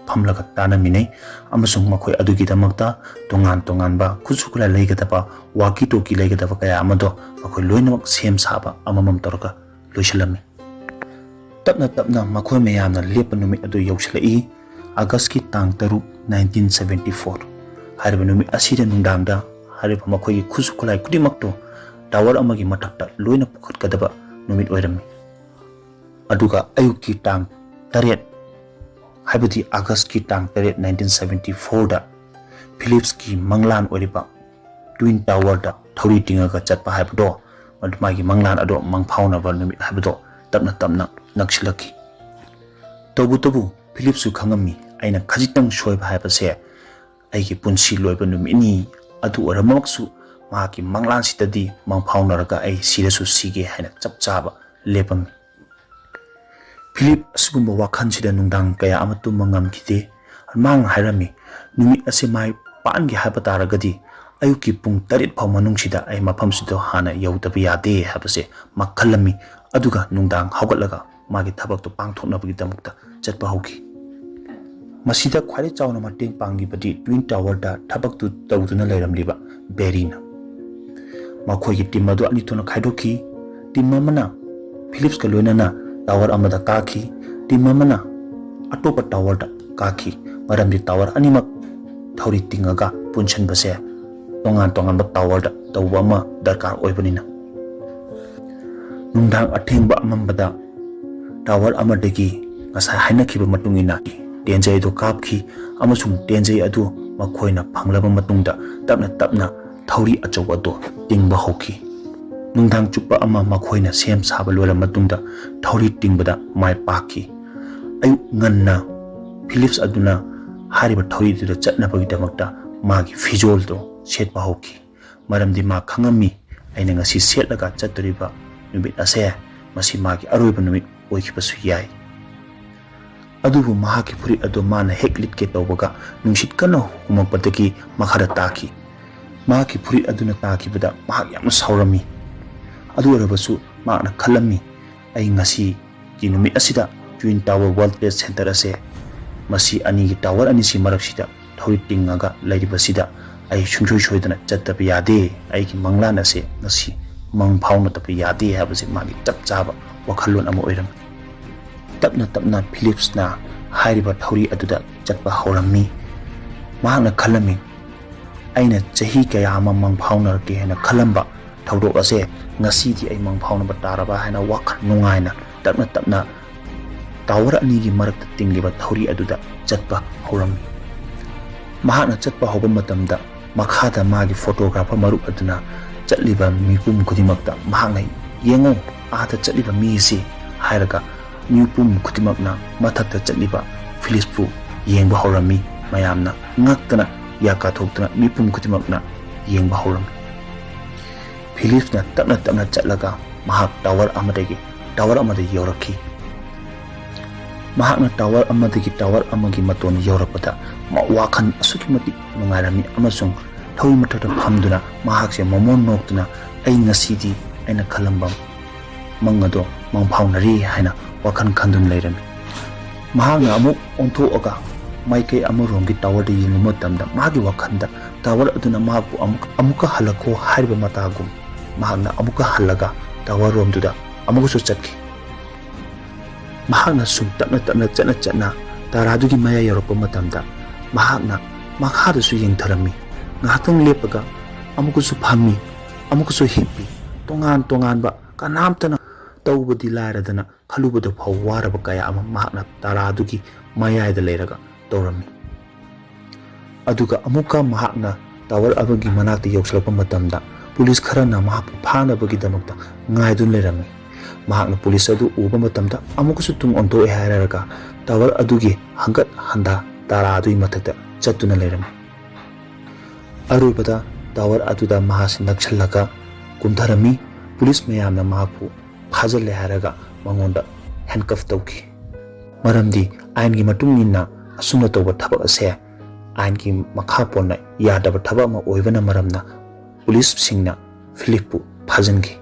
ꯐꯝꯂꯒ ꯇꯥꯟꯅꯃꯤꯟꯅꯩ, ꯑꯃꯁꯨꯡ ꯃꯈꯣꯏ ꯑꯗꯨꯒꯤꯗꯃꯛꯇ ꯇꯣꯉꯥꯟ ꯇꯣꯉꯥꯟꯕ ꯈꯨꯠꯁꯨ ꯈꯨꯠꯂꯥꯏ ꯂꯩꯒꯗꯕ, ꯋꯥꯀꯤ ꯇꯣꯀꯤ ꯂꯩꯒꯗꯕ ꯀꯌꯥ ꯑꯃꯗꯣ ꯃꯈꯣꯏ ꯂꯣꯏꯅꯃꯛ ꯁꯦꯝ ꯁꯥꯕ ꯑꯃꯃꯝ ꯇꯧꯔꯒ ꯂꯣꯏꯁꯤꯜꯂꯝꯃꯤ꯫ ꯇꯞꯅ ꯇꯞꯅ ꯃꯈꯣꯏ ꯃꯌꯥꯝꯅ ꯂꯦꯞꯄ ꯅꯨꯃꯤꯠ ꯑꯗꯨ ꯌꯧꯁꯤꯜꯂꯛꯏ, ꯑꯥꯒꯁꯀꯤ ꯇꯥꯡ ꯇꯔꯨꯛ, ꯅꯥꯏꯟꯇꯤꯟ ꯁꯚꯦꯟꯇꯤ ꯐꯣꯔ꯫ ꯍꯥꯏꯔꯤꯕ ꯅꯨꯃꯤꯠ ꯑꯁꯤꯗ ꯅꯨꯡꯗꯥꯡꯗ ꯍꯥꯏꯔꯤꯕ ꯃꯈꯣꯏꯒꯤ ꯈꯨꯠꯁꯨ ꯈꯨꯠꯂꯥꯏ ꯈꯨꯗꯤꯡꯃꯛꯇꯨ ꯇꯥꯋꯔ ꯑꯃꯒꯤ ꯃꯊꯛꯇ ꯂꯣꯏꯅ ꯄꯨꯈꯠꯀꯗꯕ ꯅꯨꯃꯤꯠ ꯑꯣꯏꯔꯝꯃꯤ꯫ ꯑꯗꯨꯒ ꯑꯌꯨꯛꯀꯤ ꯇꯥꯡ ꯇꯔꯦꯠ, ꯍꯥꯏꯕꯗꯤ ꯑꯥꯒꯁꯀꯤ ꯇꯥꯡ ꯇꯔꯦꯠ, ꯅꯥꯏꯟꯇꯤꯟ ꯁꯚꯦꯟꯇꯤ ꯐꯣꯔꯗ ꯐꯤꯂꯤꯞꯁꯀꯤ ꯃꯪꯂꯥꯟ ꯑꯣꯏꯔꯤꯕ ꯇ꯭ꯋꯤꯟ ꯇꯥꯋꯔꯗ ꯊꯧꯔꯤ ꯇꯤꯡꯉꯒ ꯆꯠꯄ ꯍꯥꯏꯕꯗꯣ, ꯃꯗꯨ ꯃꯥꯒꯤ ꯃꯪꯂꯥꯟ ꯑꯗꯣ ꯃꯪꯐꯥꯎꯅꯕ ꯅꯨꯃꯤꯠ ꯍꯥꯏꯕꯗꯣ ꯇꯞꯅ ꯇꯞꯅ ꯅꯛꯁꯤꯜꯂꯛꯈꯤ꯫ ꯇꯧꯕꯇꯕꯨ ꯐꯤꯂꯤꯞꯁꯨ ꯈꯪꯉꯝꯃꯤ, ꯑꯩꯅ ꯈꯖꯤꯛꯇꯪ ꯁꯣꯏꯕ ꯍꯥꯏꯕꯁꯦ ꯑꯩꯒꯤ ꯄꯨꯟꯁꯤ ꯂꯣꯏꯕ ꯅꯨꯃꯤꯠꯅꯤ꯫ ꯑꯗꯨ ꯑꯣꯏꯔꯝꯃꯛꯁꯨ ꯃꯍꯥꯛꯀꯤ ꯃꯪꯂꯥꯟꯁꯤꯗꯗꯤ ꯃꯪꯐꯥꯎꯅꯔꯒ ꯑꯩ ꯁꯤꯔꯁꯨ ꯁꯤꯒꯦ ꯍꯥꯏꯅ ꯆꯞ ꯆꯥꯕ ꯂꯦꯞꯄꯝꯃꯤ꯫ ꯐꯤꯂꯤꯞ ꯑꯁꯤꯒꯨꯝꯕ ꯋꯥꯈꯜꯁꯤꯗ ꯅꯨꯡꯗꯥꯡ ꯀꯌꯥ ꯑꯃ ꯇꯨꯝꯕ ꯉꯝꯈꯤꯗꯦ꯫ ꯃꯍꯥꯛꯅ ꯍꯥꯏꯔꯝꯃꯤ, "ꯅꯨꯃꯤꯠ ꯑꯁꯦ ꯃꯥꯏ ꯄꯥꯛꯍꯟꯒꯦ ꯍꯥꯏꯕ ꯇꯥꯔꯒꯗꯤ ꯑꯌꯨꯛꯀꯤ ꯄꯨꯡ ꯇꯔꯦꯠ ꯐꯥꯎ ꯃꯅꯨꯡꯁꯤꯗ ꯑꯩ ꯃꯐꯝꯁꯤꯗ ꯍꯥꯟꯅ ꯌꯧꯗꯕ ꯌꯥꯗꯦ" ꯍꯥꯏꯕꯁꯦ ꯃꯥ ꯈꯜꯂꯝꯃꯤ꯫ ꯑꯗꯨꯒ ꯅꯨꯡꯗꯥꯡ ꯍꯧꯒꯠꯂꯒ ꯃꯥꯒꯤ ꯊꯕꯛꯇꯨ ꯄꯥꯡꯊꯣꯛꯅꯕꯒꯤꯗꯃꯛꯇ ꯆꯠꯄ ꯍꯧꯈꯤ꯫ ꯃꯁꯤꯗ ꯈ꯭ꯋꯥꯏꯗꯩ ꯆꯥꯎꯅ ꯃꯇꯦꯡ ꯄꯥꯡꯈꯤꯕꯗꯤ ꯇ꯭ꯋꯤꯟ ꯇꯥꯋꯔꯗ ꯊꯕꯛꯇꯨ ꯇꯧꯗꯨꯅ ꯂꯩꯔꯝꯂꯤꯕ ꯕꯦꯔꯤꯅ꯫ ꯃꯈꯣꯏꯒꯤ ꯇꯤꯝ ꯑꯗꯨ ꯑꯅꯤ ꯊꯣꯛꯅ ꯈꯥꯏꯗꯣꯛꯈꯤ꯫ ꯇꯤꯝ ꯑꯃꯅ ꯐꯤꯂꯤꯞꯁꯀ ꯂꯣꯏꯅꯅ ꯇꯥꯋꯔ ꯑꯃꯗ ꯀꯥꯈꯤ, ꯇꯤꯝ ꯑꯃꯅ ꯑꯇꯣꯞꯄ ꯇꯥꯋꯔꯗ ꯀꯥꯈꯤ꯫ ꯃꯔꯝꯗꯤ ꯇꯥꯋꯔ ꯑꯅꯤꯃꯛ ꯊꯧꯔꯤ ꯇꯤꯡꯉꯒ ꯄꯨꯟꯁꯤꯟꯕꯁꯦ ꯇꯣꯉꯥꯟ ꯇꯣꯉꯥꯟꯕ ꯇꯥꯋꯔꯗ ꯇꯧꯕ ꯑꯃ ꯗꯔꯀꯥꯔ ꯑꯣꯏꯕꯅꯤꯅ꯫ ꯅꯨꯡꯗꯥꯡ ꯑꯊꯦꯡꯕ ꯑꯃꯝꯕꯗ ꯇꯥꯋꯔ ꯑꯃꯗꯒꯤ ꯉꯁꯥꯏ ꯍꯥꯏꯅꯈꯤꯕ ꯃꯇꯨꯡ ꯏꯟꯅ ꯇꯦꯟꯖꯩ ꯑꯗꯨ ꯀꯥꯞꯈꯤ, ꯑꯃꯁꯨꯡ ꯇꯦꯟꯖꯩ ꯑꯗꯨ ꯃꯈꯣꯏꯅ ꯐꯪꯂꯕ ꯃꯇꯨꯡꯗ ꯇꯞꯅ ꯇꯞꯅ ꯊꯧꯔꯤ ꯑꯆꯧꯕ ꯑꯗꯨ ꯇꯤꯡꯕ ꯍꯧꯈꯤ꯫ ꯅꯨꯡꯗꯥꯡ ꯆꯨꯞꯄ ꯑꯃ ꯃꯈꯣꯏꯅ ꯁꯦꯝ ꯁꯥꯕ ꯂꯣꯏꯔꯕ ꯃꯇꯨꯡꯗ ꯊꯧꯔꯤ ꯇꯤꯡꯕꯗ ꯃꯥꯏ ꯄꯥꯛꯈꯤ꯫ ꯑꯌꯨꯛ ꯉꯟꯅ ꯐꯤꯂꯤꯞꯁ ꯑꯗꯨꯅ ꯍꯥꯏꯔꯤꯕ ꯊꯧꯔꯤ ꯑꯗꯨꯗ ꯆꯠꯅꯕꯒꯤꯗꯃꯛꯇ ꯃꯥꯒꯤ ꯐꯤꯖꯣꯜꯗꯣ ꯁꯦꯠꯄ ꯍꯧꯈꯤ꯫ ꯃꯔꯝꯗꯤ ꯃꯥ ꯈꯪꯉꯝꯃꯤ, ꯑꯩꯅ ꯉꯁꯤ ꯁꯦꯠꯂꯒ ꯆꯠꯇꯣꯔꯤꯕ ꯅꯨꯃꯤꯠ ꯑꯁꯦ ꯃꯁꯤ ꯃꯥꯒꯤ ꯑꯔꯣꯏꯕ ꯅꯨꯃꯤꯠ ꯑꯣꯏꯈꯤꯕꯁꯨ ꯌꯥꯏ꯫ ꯑꯗꯨꯕꯨ ꯃꯍꯥꯛꯀꯤ ꯐꯨꯔꯤꯠ ꯑꯗꯨ ꯃꯥꯅ ꯍꯦꯛ ꯂꯤꯠꯀꯦ ꯇꯧꯕꯒ ꯅꯨꯡꯁꯤꯠ ꯀꯟꯅ ꯍꯨꯝꯃꯛꯄꯗꯒꯤ ꯃꯈꯥꯗ ꯇꯥꯈꯤ꯫ ꯃꯍꯥꯛꯀꯤ ꯐꯨꯔꯤꯠ ꯑꯗꯨꯅ ꯇꯥꯈꯤꯕꯗ ꯃꯍꯥꯛ ꯌꯥꯝꯅ ꯁꯥꯎꯔꯝꯃꯤ꯫ ꯑꯗꯨ ꯑꯣꯏꯔꯕꯁꯨ ꯃꯍꯥꯛꯅ ꯈꯜꯂꯝꯃꯤ, "ꯑꯩ ꯉꯁꯤꯒꯤ ꯅꯨꯃꯤꯠ ꯑꯁꯤꯗ ꯇ꯭ꯋꯤꯟ ꯇꯥꯋꯔ ꯋꯥꯔꯜꯗ ꯇ꯭ꯔꯦꯗ ꯁꯦꯟꯇꯔ ꯑꯁꯦ, ꯃꯁꯤ ꯑꯅꯤꯒꯤ ꯇꯥꯋꯔ ꯑꯅꯤꯁꯤ ꯃꯔꯛꯁꯤꯗ ꯊꯧꯔꯤ ꯇꯤꯡꯉꯒ ꯂꯩꯔꯤꯕꯁꯤꯗ ꯑꯩ ꯁꯨꯡꯁꯣꯏ ꯁꯣꯏꯗꯅ ꯆꯠꯇꯕ ꯌꯥꯗꯦ꯫ ꯑꯩꯒꯤ ꯃꯪꯂꯥꯟ ꯑꯁꯦ ꯉꯁꯤ ꯃꯪ ꯐꯥꯎꯅꯗꯕ ꯌꯥꯗꯦ" ꯍꯥꯏꯕꯁꯦ ꯃꯥꯒꯤ ꯆꯞ ꯆꯥꯕ ꯋꯥꯈꯜꯂꯣꯟ ꯑꯃ ꯑꯣꯏꯔꯝꯃꯤ꯫ ꯇꯞꯅ ꯇꯞꯅ ꯐꯤꯂꯤꯞꯁꯅ ꯍꯥꯏꯔꯤꯕ ꯊꯧꯔꯤ ꯑꯗꯨꯗ ꯆꯠꯄ ꯍꯧꯔꯝꯃꯤ꯫ ꯃꯍꯥꯛꯅ ꯈꯜꯂꯝꯃꯤ, "ꯑꯩꯅ ꯆꯍꯤ ꯀꯌꯥ ꯑꯃ ꯃꯪ ꯐꯥꯎꯅꯔꯛꯀꯦ ꯍꯥꯏꯅ ꯈꯜꯂꯝꯕ ꯊꯧꯗꯣꯛ ꯑꯁꯦ ꯉꯁꯤꯗꯤ ꯑꯩ ꯃꯪ ꯐꯥꯎꯅꯕ ꯇꯥꯔꯕ" ꯍꯥꯏꯅ ꯋꯥꯈꯜ ꯅꯨꯡꯉꯥꯏꯅ ꯇꯞꯅ ꯇꯞꯅ ꯇꯥꯋꯔ ꯑꯅꯤꯒꯤ ꯃꯔꯛꯇ ꯇꯤꯡꯂꯤꯕ ꯊꯧꯔꯤ ꯑꯗꯨꯗ ꯆꯠꯄ ꯍꯧꯔꯝꯃꯤ꯫ ꯃꯍꯥꯛꯅ ꯆꯠꯄ ꯍꯧꯕ ꯃꯇꯝꯗ ꯃꯈꯥꯗ ꯃꯥꯒꯤ ꯐꯣꯇꯣꯒ꯭ꯔꯥꯐꯔ ꯃꯔꯨꯞ ꯑꯗꯨꯅ ꯆꯠꯂꯤꯕ ꯃꯤꯄꯨꯝ ꯈꯨꯗꯤꯡꯃꯛꯇ ꯃꯍꯥꯛꯅ, "ꯌꯦꯡꯉꯨ, ꯑꯥꯗ ꯆꯠꯂꯤꯕ ꯃꯤ ꯑꯁꯤ" ꯍꯥꯏꯔꯒ ꯃꯤꯄꯨꯝ ꯈꯨꯗꯤꯡꯃꯛꯅ ꯃꯊꯛꯇ ꯆꯠꯂꯤꯕ ꯐꯤꯂꯤꯞꯁꯄꯨ ꯌꯦꯡꯕ ꯍꯧꯔꯝꯃꯤ꯫ ꯃꯌꯥꯝꯅ ꯉꯛꯇꯅ ꯌꯥ ꯀꯥꯊꯣꯛꯇꯨꯅ ꯃꯤꯄꯨꯝ ꯈꯨꯗꯤꯡꯃꯛꯅ ꯌꯦꯡꯕ ꯍꯧꯔꯝꯃꯤ꯫ ꯐꯤꯂꯤꯞꯁꯅ ꯇꯞꯅ ꯇꯞꯅ ꯆꯠꯂꯒ ꯃꯍꯥꯛ ꯇꯥꯋꯔ ꯑꯃꯗꯒꯤ ꯇꯥꯋꯔ ꯑꯃꯗ ꯌꯧꯔꯛꯈꯤ꯫ ꯃꯍꯥꯛꯅ ꯇꯥꯋꯔ ꯑꯃꯗꯒꯤ ꯇꯥꯋꯔ ꯑꯃꯒꯤ ꯃꯇꯣꯟ ꯌꯧꯔꯛꯄꯗ ꯃꯥ ꯋꯥꯈꯜ ꯑꯁꯨꯛꯀꯤ ꯃꯇꯤꯛ ꯅꯨꯡꯉꯥꯏꯔꯝꯃꯤ ꯑꯃꯁꯨꯡ ꯊꯧꯔꯤ ꯃꯊꯛꯇ ꯐꯝꯗꯨꯅ ꯃꯍꯥꯛꯁꯦ ꯃꯃꯣꯟ ꯅꯣꯛꯇꯨꯅ, "ꯑꯩ ꯉꯁꯤꯗꯤ ꯑꯩꯅ ꯈꯜꯂꯝꯕ ꯃꯪ ꯑꯗꯣ ꯃꯪ ꯐꯥꯎꯅꯔꯦ" ꯍꯥꯏꯅ ꯋꯥꯈꯜ ꯈꯟꯗꯨꯅ ꯂꯩꯔꯝꯃꯤ꯫ ꯃꯍꯥꯛꯅ ꯑꯃꯨꯛ ꯑꯣꯟꯊꯣꯛꯑꯒ ꯃꯥꯏꯀꯩ ꯑꯃꯔꯣꯝꯒꯤ ꯇꯥꯋꯔꯗ ꯌꯦꯡꯕ ꯃꯇꯝꯗ ꯃꯥꯒꯤ ꯋꯥꯈꯜꯗ ꯇꯥꯋꯔ ꯑꯗꯨꯅ ꯃꯍꯥꯛꯄꯨ ꯑꯃꯨꯛ, "ꯑꯃꯨꯛꯀ ꯍꯜꯂꯛꯈꯣ" ꯍꯥꯏꯔꯤꯕ ꯃꯇꯥꯒꯨꯝ ꯃꯍꯥꯛꯅ ꯑꯃꯨꯛꯀ ꯍꯜꯂꯒ ꯇꯥꯋꯔ ꯔꯣꯝꯗꯨꯗ ꯑꯃꯨꯛꯀꯁꯨ ꯆꯠꯈꯤ꯫ ꯃꯍꯥꯛꯅ ꯁꯨꯝ ꯇꯞꯅ ꯇꯞꯅ ꯆꯠꯅ ꯆꯠꯅ ꯇꯥꯔꯥꯗꯨꯒꯤ ꯃꯌꯥ ꯌꯧꯔꯛꯄ ꯃꯇꯝꯗ ꯃꯍꯥꯛꯅ ꯃꯈꯥꯗꯁꯨ ꯌꯦꯡꯊꯔꯝꯃꯤ꯫ ꯉꯥꯏꯍꯥꯛꯇꯪ ꯂꯦꯞꯄꯒ ꯑꯃꯨꯛꯀꯁꯨ ꯐꯝꯃꯤ, ꯑꯃꯨꯛꯀꯁꯨ ꯍꯤꯞꯄꯤ꯫ ꯇꯣꯉꯥꯟ ꯇꯣꯉꯥꯟꯕ ꯀꯅꯥꯝꯇꯅ ꯇꯧꯕꯗꯤ ꯂꯥꯏꯔꯗꯅ ꯈꯜꯂꯨꯕꯗ ꯐꯥꯎ ꯋꯥꯔꯕ ꯀꯌꯥ ꯑꯃ ꯃꯍꯥꯛꯅ ꯇꯥꯔꯥꯗꯨꯒꯤ ꯃꯌꯥꯏꯗ ꯂꯩꯔꯒ ꯇꯧꯔꯝꯃꯤ꯫ ꯑꯗꯨꯒ ꯑꯃꯨꯛꯀ ꯃꯍꯥꯛꯅ ꯇꯥꯋꯔ ꯑꯃꯒꯤ ꯃꯅꯥꯛꯇ ꯌꯧꯁꯤꯜꯂꯛꯄ ꯃꯇꯝꯗ ꯄꯨꯂꯤꯁ ꯈꯔꯅ ꯃꯍꯥꯛꯄꯨ ꯐꯥꯅꯕꯒꯤꯗꯃꯛꯇ ꯉꯥꯏꯗꯨꯅ ꯂꯩꯔꯝꯃꯤ꯫ ꯃꯍꯥꯛꯅ ꯄꯨꯂꯤꯁ ꯑꯗꯨ ꯎꯕ ꯃꯇꯝꯗ ꯑꯃꯨꯛꯀꯁꯨ ꯇꯨꯡ ꯑꯣꯟꯊꯣꯛꯑꯦ ꯍꯥꯏꯔꯒ ꯇꯥꯋꯔ ꯑꯗꯨꯒꯤ ꯍꯪꯒꯠ ꯍꯟꯗꯥ ꯇꯔꯥ ꯑꯗꯨꯒꯤ ꯃꯊꯛꯇ ꯆꯠꯇꯨꯅ ꯂꯩꯔꯝꯃꯤ꯫ ꯑꯔꯣꯏꯕꯗ ꯇꯥꯋꯔ ꯑꯗꯨꯗ ꯃꯍꯥꯛꯁꯤ ꯅꯛꯁꯜꯂꯒ ꯀꯨꯝꯊꯔꯝꯃꯤ꯫ ꯄꯨꯂꯤꯁ ꯃꯌꯥꯝꯅ ꯃꯍꯥꯛꯄꯨ ꯐꯥꯖꯤꯜꯂꯦ ꯍꯥꯏꯔꯒ ꯃꯉꯣꯟꯗ ꯍꯦꯟꯀꯐ ꯇꯧꯈꯤ꯫ ꯃꯔꯝꯗꯤ ꯑꯥꯏꯟꯒꯤ ꯃꯇꯨꯡ ꯏꯟꯅ ꯑꯁꯨꯝꯅ ꯇꯧꯕ ꯊꯕꯛ ꯑꯁꯦ ꯑꯥꯏꯟꯒꯤ ꯃꯈꯥ ꯄꯣꯟꯅ ꯌꯥꯗꯕ ꯊꯕꯛ ꯑꯃ ꯑꯣꯏꯕꯅ ꯃꯔꯝꯅ ꯄꯨꯂꯤꯁꯁꯤꯡꯅ ꯐꯤꯂꯤꯞꯄꯨ ꯐꯥꯖꯤꯟꯈꯤ꯫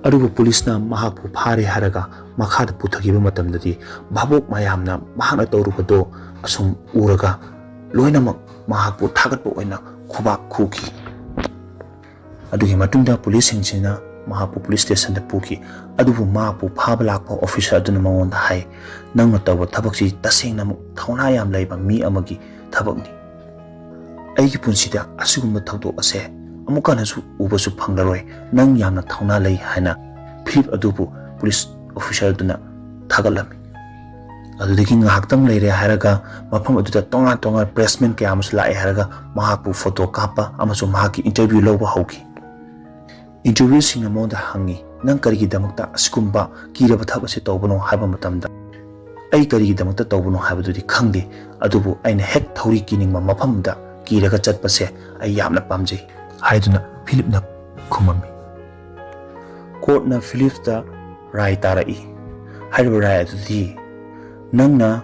ꯑꯗꯨꯕꯨ ꯄꯨꯂꯤꯁꯅ ꯃꯍꯥꯛꯄꯨ ꯐꯥꯔꯦ ꯍꯥꯏꯔꯒ ꯃꯈꯥꯗ ꯄꯨꯊꯈꯤꯕ ꯃꯇꯝꯗꯗꯤ ꯚꯥꯕꯣꯛ ꯃꯌꯥꯝꯅ ꯃꯍꯥꯛꯅ ꯇꯧꯔꯨꯕꯗꯣ ꯑꯁꯨꯝ ꯎꯔꯒ ꯂꯣꯏꯅꯃꯛ ꯃꯍꯥꯛꯄꯨ ꯊꯥꯒꯠꯄ ꯑꯣꯏꯅ ꯈꯨꯕꯥꯛ ꯈꯨꯈꯤ꯫ ꯑꯗꯨꯒꯤ ꯃꯇꯨꯡꯗ ꯄꯨꯂꯤꯁꯁꯤꯡꯁꯤꯅ ꯃꯍꯥꯛꯄꯨ ꯄꯨꯂꯤꯁ ꯁ꯭ꯇꯦꯁꯟꯗ ꯄꯨꯈꯤ꯫ ꯑꯗꯨꯕꯨ ꯃꯍꯥꯛꯄꯨ ꯐꯥꯕ ꯂꯥꯛꯄ ꯑꯣꯐꯤꯁꯔ ꯑꯗꯨꯅ ꯃꯉꯣꯟꯗ ꯍꯥꯏ, "ꯅꯪꯅ ꯇꯧꯕ ꯊꯕꯛꯁꯤ ꯇꯁꯦꯡꯅꯃꯛ ꯊꯧꯅꯥ ꯌꯥꯝ ꯂꯩꯕ ꯃꯤ ꯑꯃꯒꯤ ꯊꯕꯛꯅꯤ꯫ ꯑꯩꯒꯤ ꯄꯨꯟꯁꯤꯗ ꯑꯁꯤꯒꯨꯝꯕ ꯊꯧꯗꯣꯛ ꯑꯁꯦ ꯑꯃꯨꯛ ꯍꯟꯅꯁꯨ ꯎꯕꯁꯨ ꯐꯪꯂꯔꯣꯏ꯫ ꯅꯪ ꯌꯥꯝꯅ ꯊꯧꯅꯥ ꯂꯩ" ꯍꯥꯏꯅ ꯐꯤꯂꯤꯞ ꯑꯗꯨꯕꯨ ꯄꯨꯂꯤꯁ ꯑꯣꯐꯤꯁꯔ ꯑꯗꯨꯅ ꯊꯥꯒꯠꯂꯝꯃꯤ꯫ ꯑꯗꯨꯗꯒꯤ ꯉꯥꯏꯍꯥꯛꯇꯪ ꯂꯩꯔꯦ ꯍꯥꯏꯔꯒ ꯃꯐꯝ ꯑꯗꯨꯗ ꯇꯣꯉꯥꯟ ꯇꯣꯉꯥꯟ ꯄ꯭ꯔꯦꯁꯃꯦꯟ ꯀꯌꯥ ꯑꯃꯁꯨ ꯂꯥꯛꯑꯦ ꯍꯥꯏꯔꯒ ꯃꯍꯥꯛꯄꯨ ꯐꯣꯇꯣ ꯀꯥꯞꯄ ꯑꯃꯁꯨꯡ ꯃꯍꯥꯛꯀꯤ ꯏꯟꯇꯔꯚ꯭ꯌꯨ ꯂꯧꯕ ꯍꯧꯈꯤ꯫ ꯏꯟꯇꯔꯚ꯭ꯌꯨꯁꯤꯡꯅ ꯃꯉꯣꯟꯗ ꯍꯪꯉꯤ, "ꯅꯪ ꯀꯔꯤꯒꯤꯗꯃꯛꯇ ꯑꯁꯤꯒꯨꯝꯕ ꯀꯤꯔꯕ ꯊꯕꯛ ꯑꯁꯤ ꯇꯧꯕꯅꯣ?" ꯍꯥꯏꯕ ꯃꯇꯝꯗ, "ꯑꯩ ꯀꯔꯤꯒꯤꯗꯃꯛꯇ ꯇꯧꯕꯅꯣ ꯍꯥꯏꯕꯗꯨꯗꯤ ꯈꯪꯗꯦ, ꯑꯗꯨꯕꯨ ꯑꯩꯅ ꯍꯦꯛ ꯊꯧꯔꯤ ꯀꯤꯅꯤꯡꯕ ꯃꯐꯝꯗ ꯀꯤꯔꯒ ꯆꯠꯄꯁꯦ ꯑꯩ ꯌꯥꯝꯅ ꯄꯥꯝꯖꯩ" ꯍꯥꯏꯗꯨꯅ ꯐꯤꯂꯤꯞꯅ ꯈꯨꯝꯃꯝꯃꯤ꯫ ꯀꯣꯔꯠꯅ ꯐꯤꯂꯤꯞꯇ ꯔꯥꯏ ꯇꯥꯔꯛꯏ꯫ ꯍꯥꯏꯔꯤꯕ ꯔꯥꯏ ꯑꯗꯨꯗꯤ, "ꯅꯪꯅ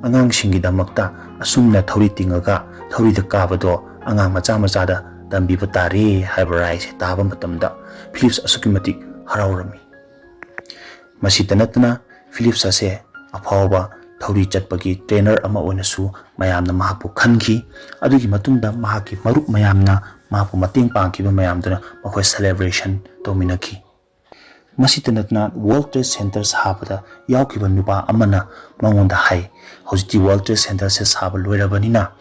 ꯑꯉꯥꯡꯁꯤꯡꯒꯤꯗꯃꯛꯇ ꯑꯁꯨꯝꯅ ꯊꯧꯔꯤ ꯇꯤꯡꯉꯒ ꯊꯧꯔꯤꯗ ꯀꯥꯕꯗꯣ ꯑꯉꯥꯡ ꯃꯆꯥ ꯃꯆꯥꯗ ꯇꯝꯕꯤꯕ ꯇꯥꯔꯦ" ꯍꯥꯏꯕ ꯔꯥꯏꯁꯦ ꯇꯥꯕ ꯃꯇꯝꯗ ꯐꯤꯂꯤꯞꯁ ꯑꯁꯨꯛꯀꯤ ꯃꯇꯤꯛ ꯍꯔꯥꯎꯔꯝꯃꯤ꯫ ꯃꯁꯤꯇ ꯅꯠꯇꯅ ꯐꯤꯂꯤꯞꯁ ꯑꯁꯦ ꯑꯐꯥꯎꯕ ꯊꯧꯔꯤ ꯆꯠꯄꯒꯤ ꯇ꯭ꯔꯦꯅꯔ ꯑꯃ ꯑꯣꯏꯅꯁꯨ ꯃꯌꯥꯝꯅ ꯃꯍꯥꯛꯄꯨ ꯈꯟꯈꯤ꯫ ꯑꯗꯨꯒꯤ ꯃꯇꯨꯡꯗ ꯃꯍꯥꯛꯀꯤ ꯃꯔꯨꯞ ꯃꯌꯥꯝꯅ ꯃꯍꯥꯛꯄꯨ ꯃꯇꯦꯡ ꯄꯥꯡꯈꯤꯕ ꯃꯌꯥꯝꯗꯨꯅ ꯃꯈꯣꯏ ꯁꯦꯂꯦꯕ꯭ꯔꯦꯁꯟ ꯇꯧꯃꯤꯟꯅꯈꯤ꯫ ꯃꯁꯤꯇ ꯅꯠꯇꯅ ꯋꯥꯔꯜ ꯇ꯭ꯔꯦꯗ ꯁꯦꯟꯇꯔ ꯁꯥꯕꯗ ꯌꯥꯎꯈꯤꯕ ꯅꯨꯄꯥ ꯑꯃꯅ ꯃꯉꯣꯟꯗ ꯍꯥꯏ, "ꯍꯧꯖꯤꯛꯇꯤ ꯋꯥꯔꯜ ꯇ꯭ꯔꯦꯗ ꯁꯦꯟꯇꯔꯁꯦ ꯁꯥꯕ ꯂꯣꯏꯔꯕꯅꯤꯅ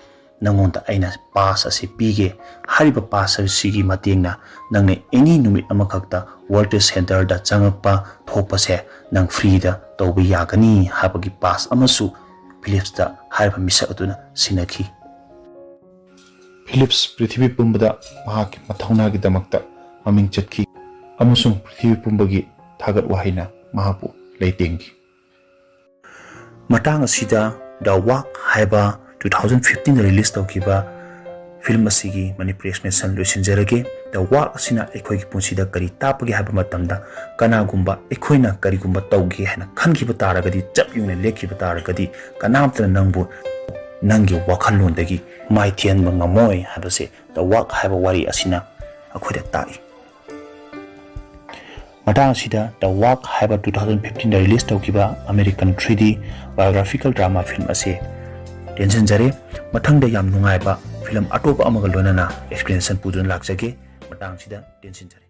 ꯅꯉꯣꯟꯗ ꯑꯩꯅ ꯄꯥꯁ ꯑꯁꯤ ꯄꯤꯒꯦ꯫ ꯍꯥꯏꯔꯤꯕ ꯄꯥꯁ ꯑꯁꯤꯒꯤ ꯃꯇꯦꯡꯅ ꯅꯪꯅ ꯑꯦꯅꯤ ꯅꯨꯃꯤꯠ ꯑꯃꯈꯛꯇ ꯋꯥꯔꯜ ꯇ꯭ꯔꯦꯗ ꯁꯦꯟꯇꯔꯗ ꯆꯪꯉꯛꯄ ꯊꯣꯛꯄꯁꯦ ꯅꯪ ꯐ꯭ꯔꯤꯗ ꯇꯧꯕ ꯌꯥꯒꯅꯤ" ꯍꯥꯏꯕꯒꯤ ꯄꯥꯁ ꯑꯃꯁꯨ ꯐꯤꯂꯤꯞꯁꯇ ꯍꯥꯏꯔꯤꯕ ꯃꯤꯁꯛ ꯑꯗꯨꯅ ꯁꯤꯟꯅꯈꯤ꯫ ꯐꯤꯂꯤꯞꯁ ꯄ꯭ꯔꯤꯊꯤꯕꯤ ꯄꯨꯝꯕꯗ ꯃꯍꯥꯛꯀꯤ ꯃꯊꯧꯅꯥꯒꯤꯗꯃꯛꯇ ꯃꯃꯤꯡ ꯆꯠꯈꯤ ꯑꯃꯁꯨꯡ ꯄ꯭ꯔꯤꯊꯤꯕꯤ ꯄꯨꯝꯕꯒꯤ ꯊꯥꯒꯠ ꯋꯥꯍꯩꯅ ꯃꯍꯥꯛꯄꯨ ꯂꯩꯇꯦꯡꯈꯤ꯫ ꯃꯇꯥꯡ ꯑꯁꯤꯗ The Walk ꯍꯥꯏꯕ two thousand fifteen release ꯇꯧꯈꯤꯕ film ꯑꯁꯤꯒꯤ Manipuri explanation ꯂꯣꯏꯁꯤꯟꯖꯔꯒꯦ꯫ The Walk ꯑꯁꯤꯅ ꯑꯩꯈꯣꯏꯒꯤ ꯄꯨꯟꯁꯤꯗ ꯀꯔꯤ ꯇꯥꯛꯄꯒꯦ ꯍꯥꯏꯕ ꯃꯇꯝꯗ, ꯀꯅꯥꯒꯨꯝꯕ ꯑꯩꯈꯣꯏꯅ ꯀꯔꯤꯒꯨꯝꯕ ꯇꯧꯒꯦ ꯍꯥꯏꯅ ꯈꯟꯈꯤꯕ ꯇꯥꯔꯒꯗꯤ, ꯆꯞ ꯌꯨꯡꯅ ꯂꯦꯞꯈꯤꯕ ꯇꯥꯔꯒꯗꯤ, ꯀꯅꯥꯝꯇꯅ ꯅꯪꯕꯨ ꯅꯪꯒꯤ ꯋꯥꯈꯜꯂꯣꯟꯗꯒꯤ ꯃꯥꯏꯊꯤꯍꯟꯕ ꯉꯝꯃꯣꯏ ꯍꯥꯏꯕꯁꯦ The Walk ꯍꯥꯏꯕ ꯋꯥꯔꯤ ꯑꯁꯤꯅ ꯑꯩꯈꯣꯏꯗ ꯇꯥꯛꯏ꯫ ꯃꯇꯥꯡ ꯑꯁꯤꯗ The Walk ꯍꯥꯏꯕ two thousand fifteen ꯗ release ꯇꯧꯈꯤꯕ American three D biographical drama film ꯑꯁꯤ ꯇꯦꯟꯁꯤꯟꯖꯔꯦ꯫ ꯃꯊꯪꯗ ꯌꯥꯝ ꯅꯨꯡꯉꯥꯏꯕ film ꯑꯇꯣꯞꯄ ꯑꯃꯒ ꯂꯣꯏꯅꯅ explanation ꯄꯨꯗꯨꯅ ꯂꯥꯛꯆꯒꯦ꯫ ꯃꯇꯥꯡ ꯑꯁꯤꯗ ꯇꯦꯟꯁꯤꯟꯖꯔꯦ꯫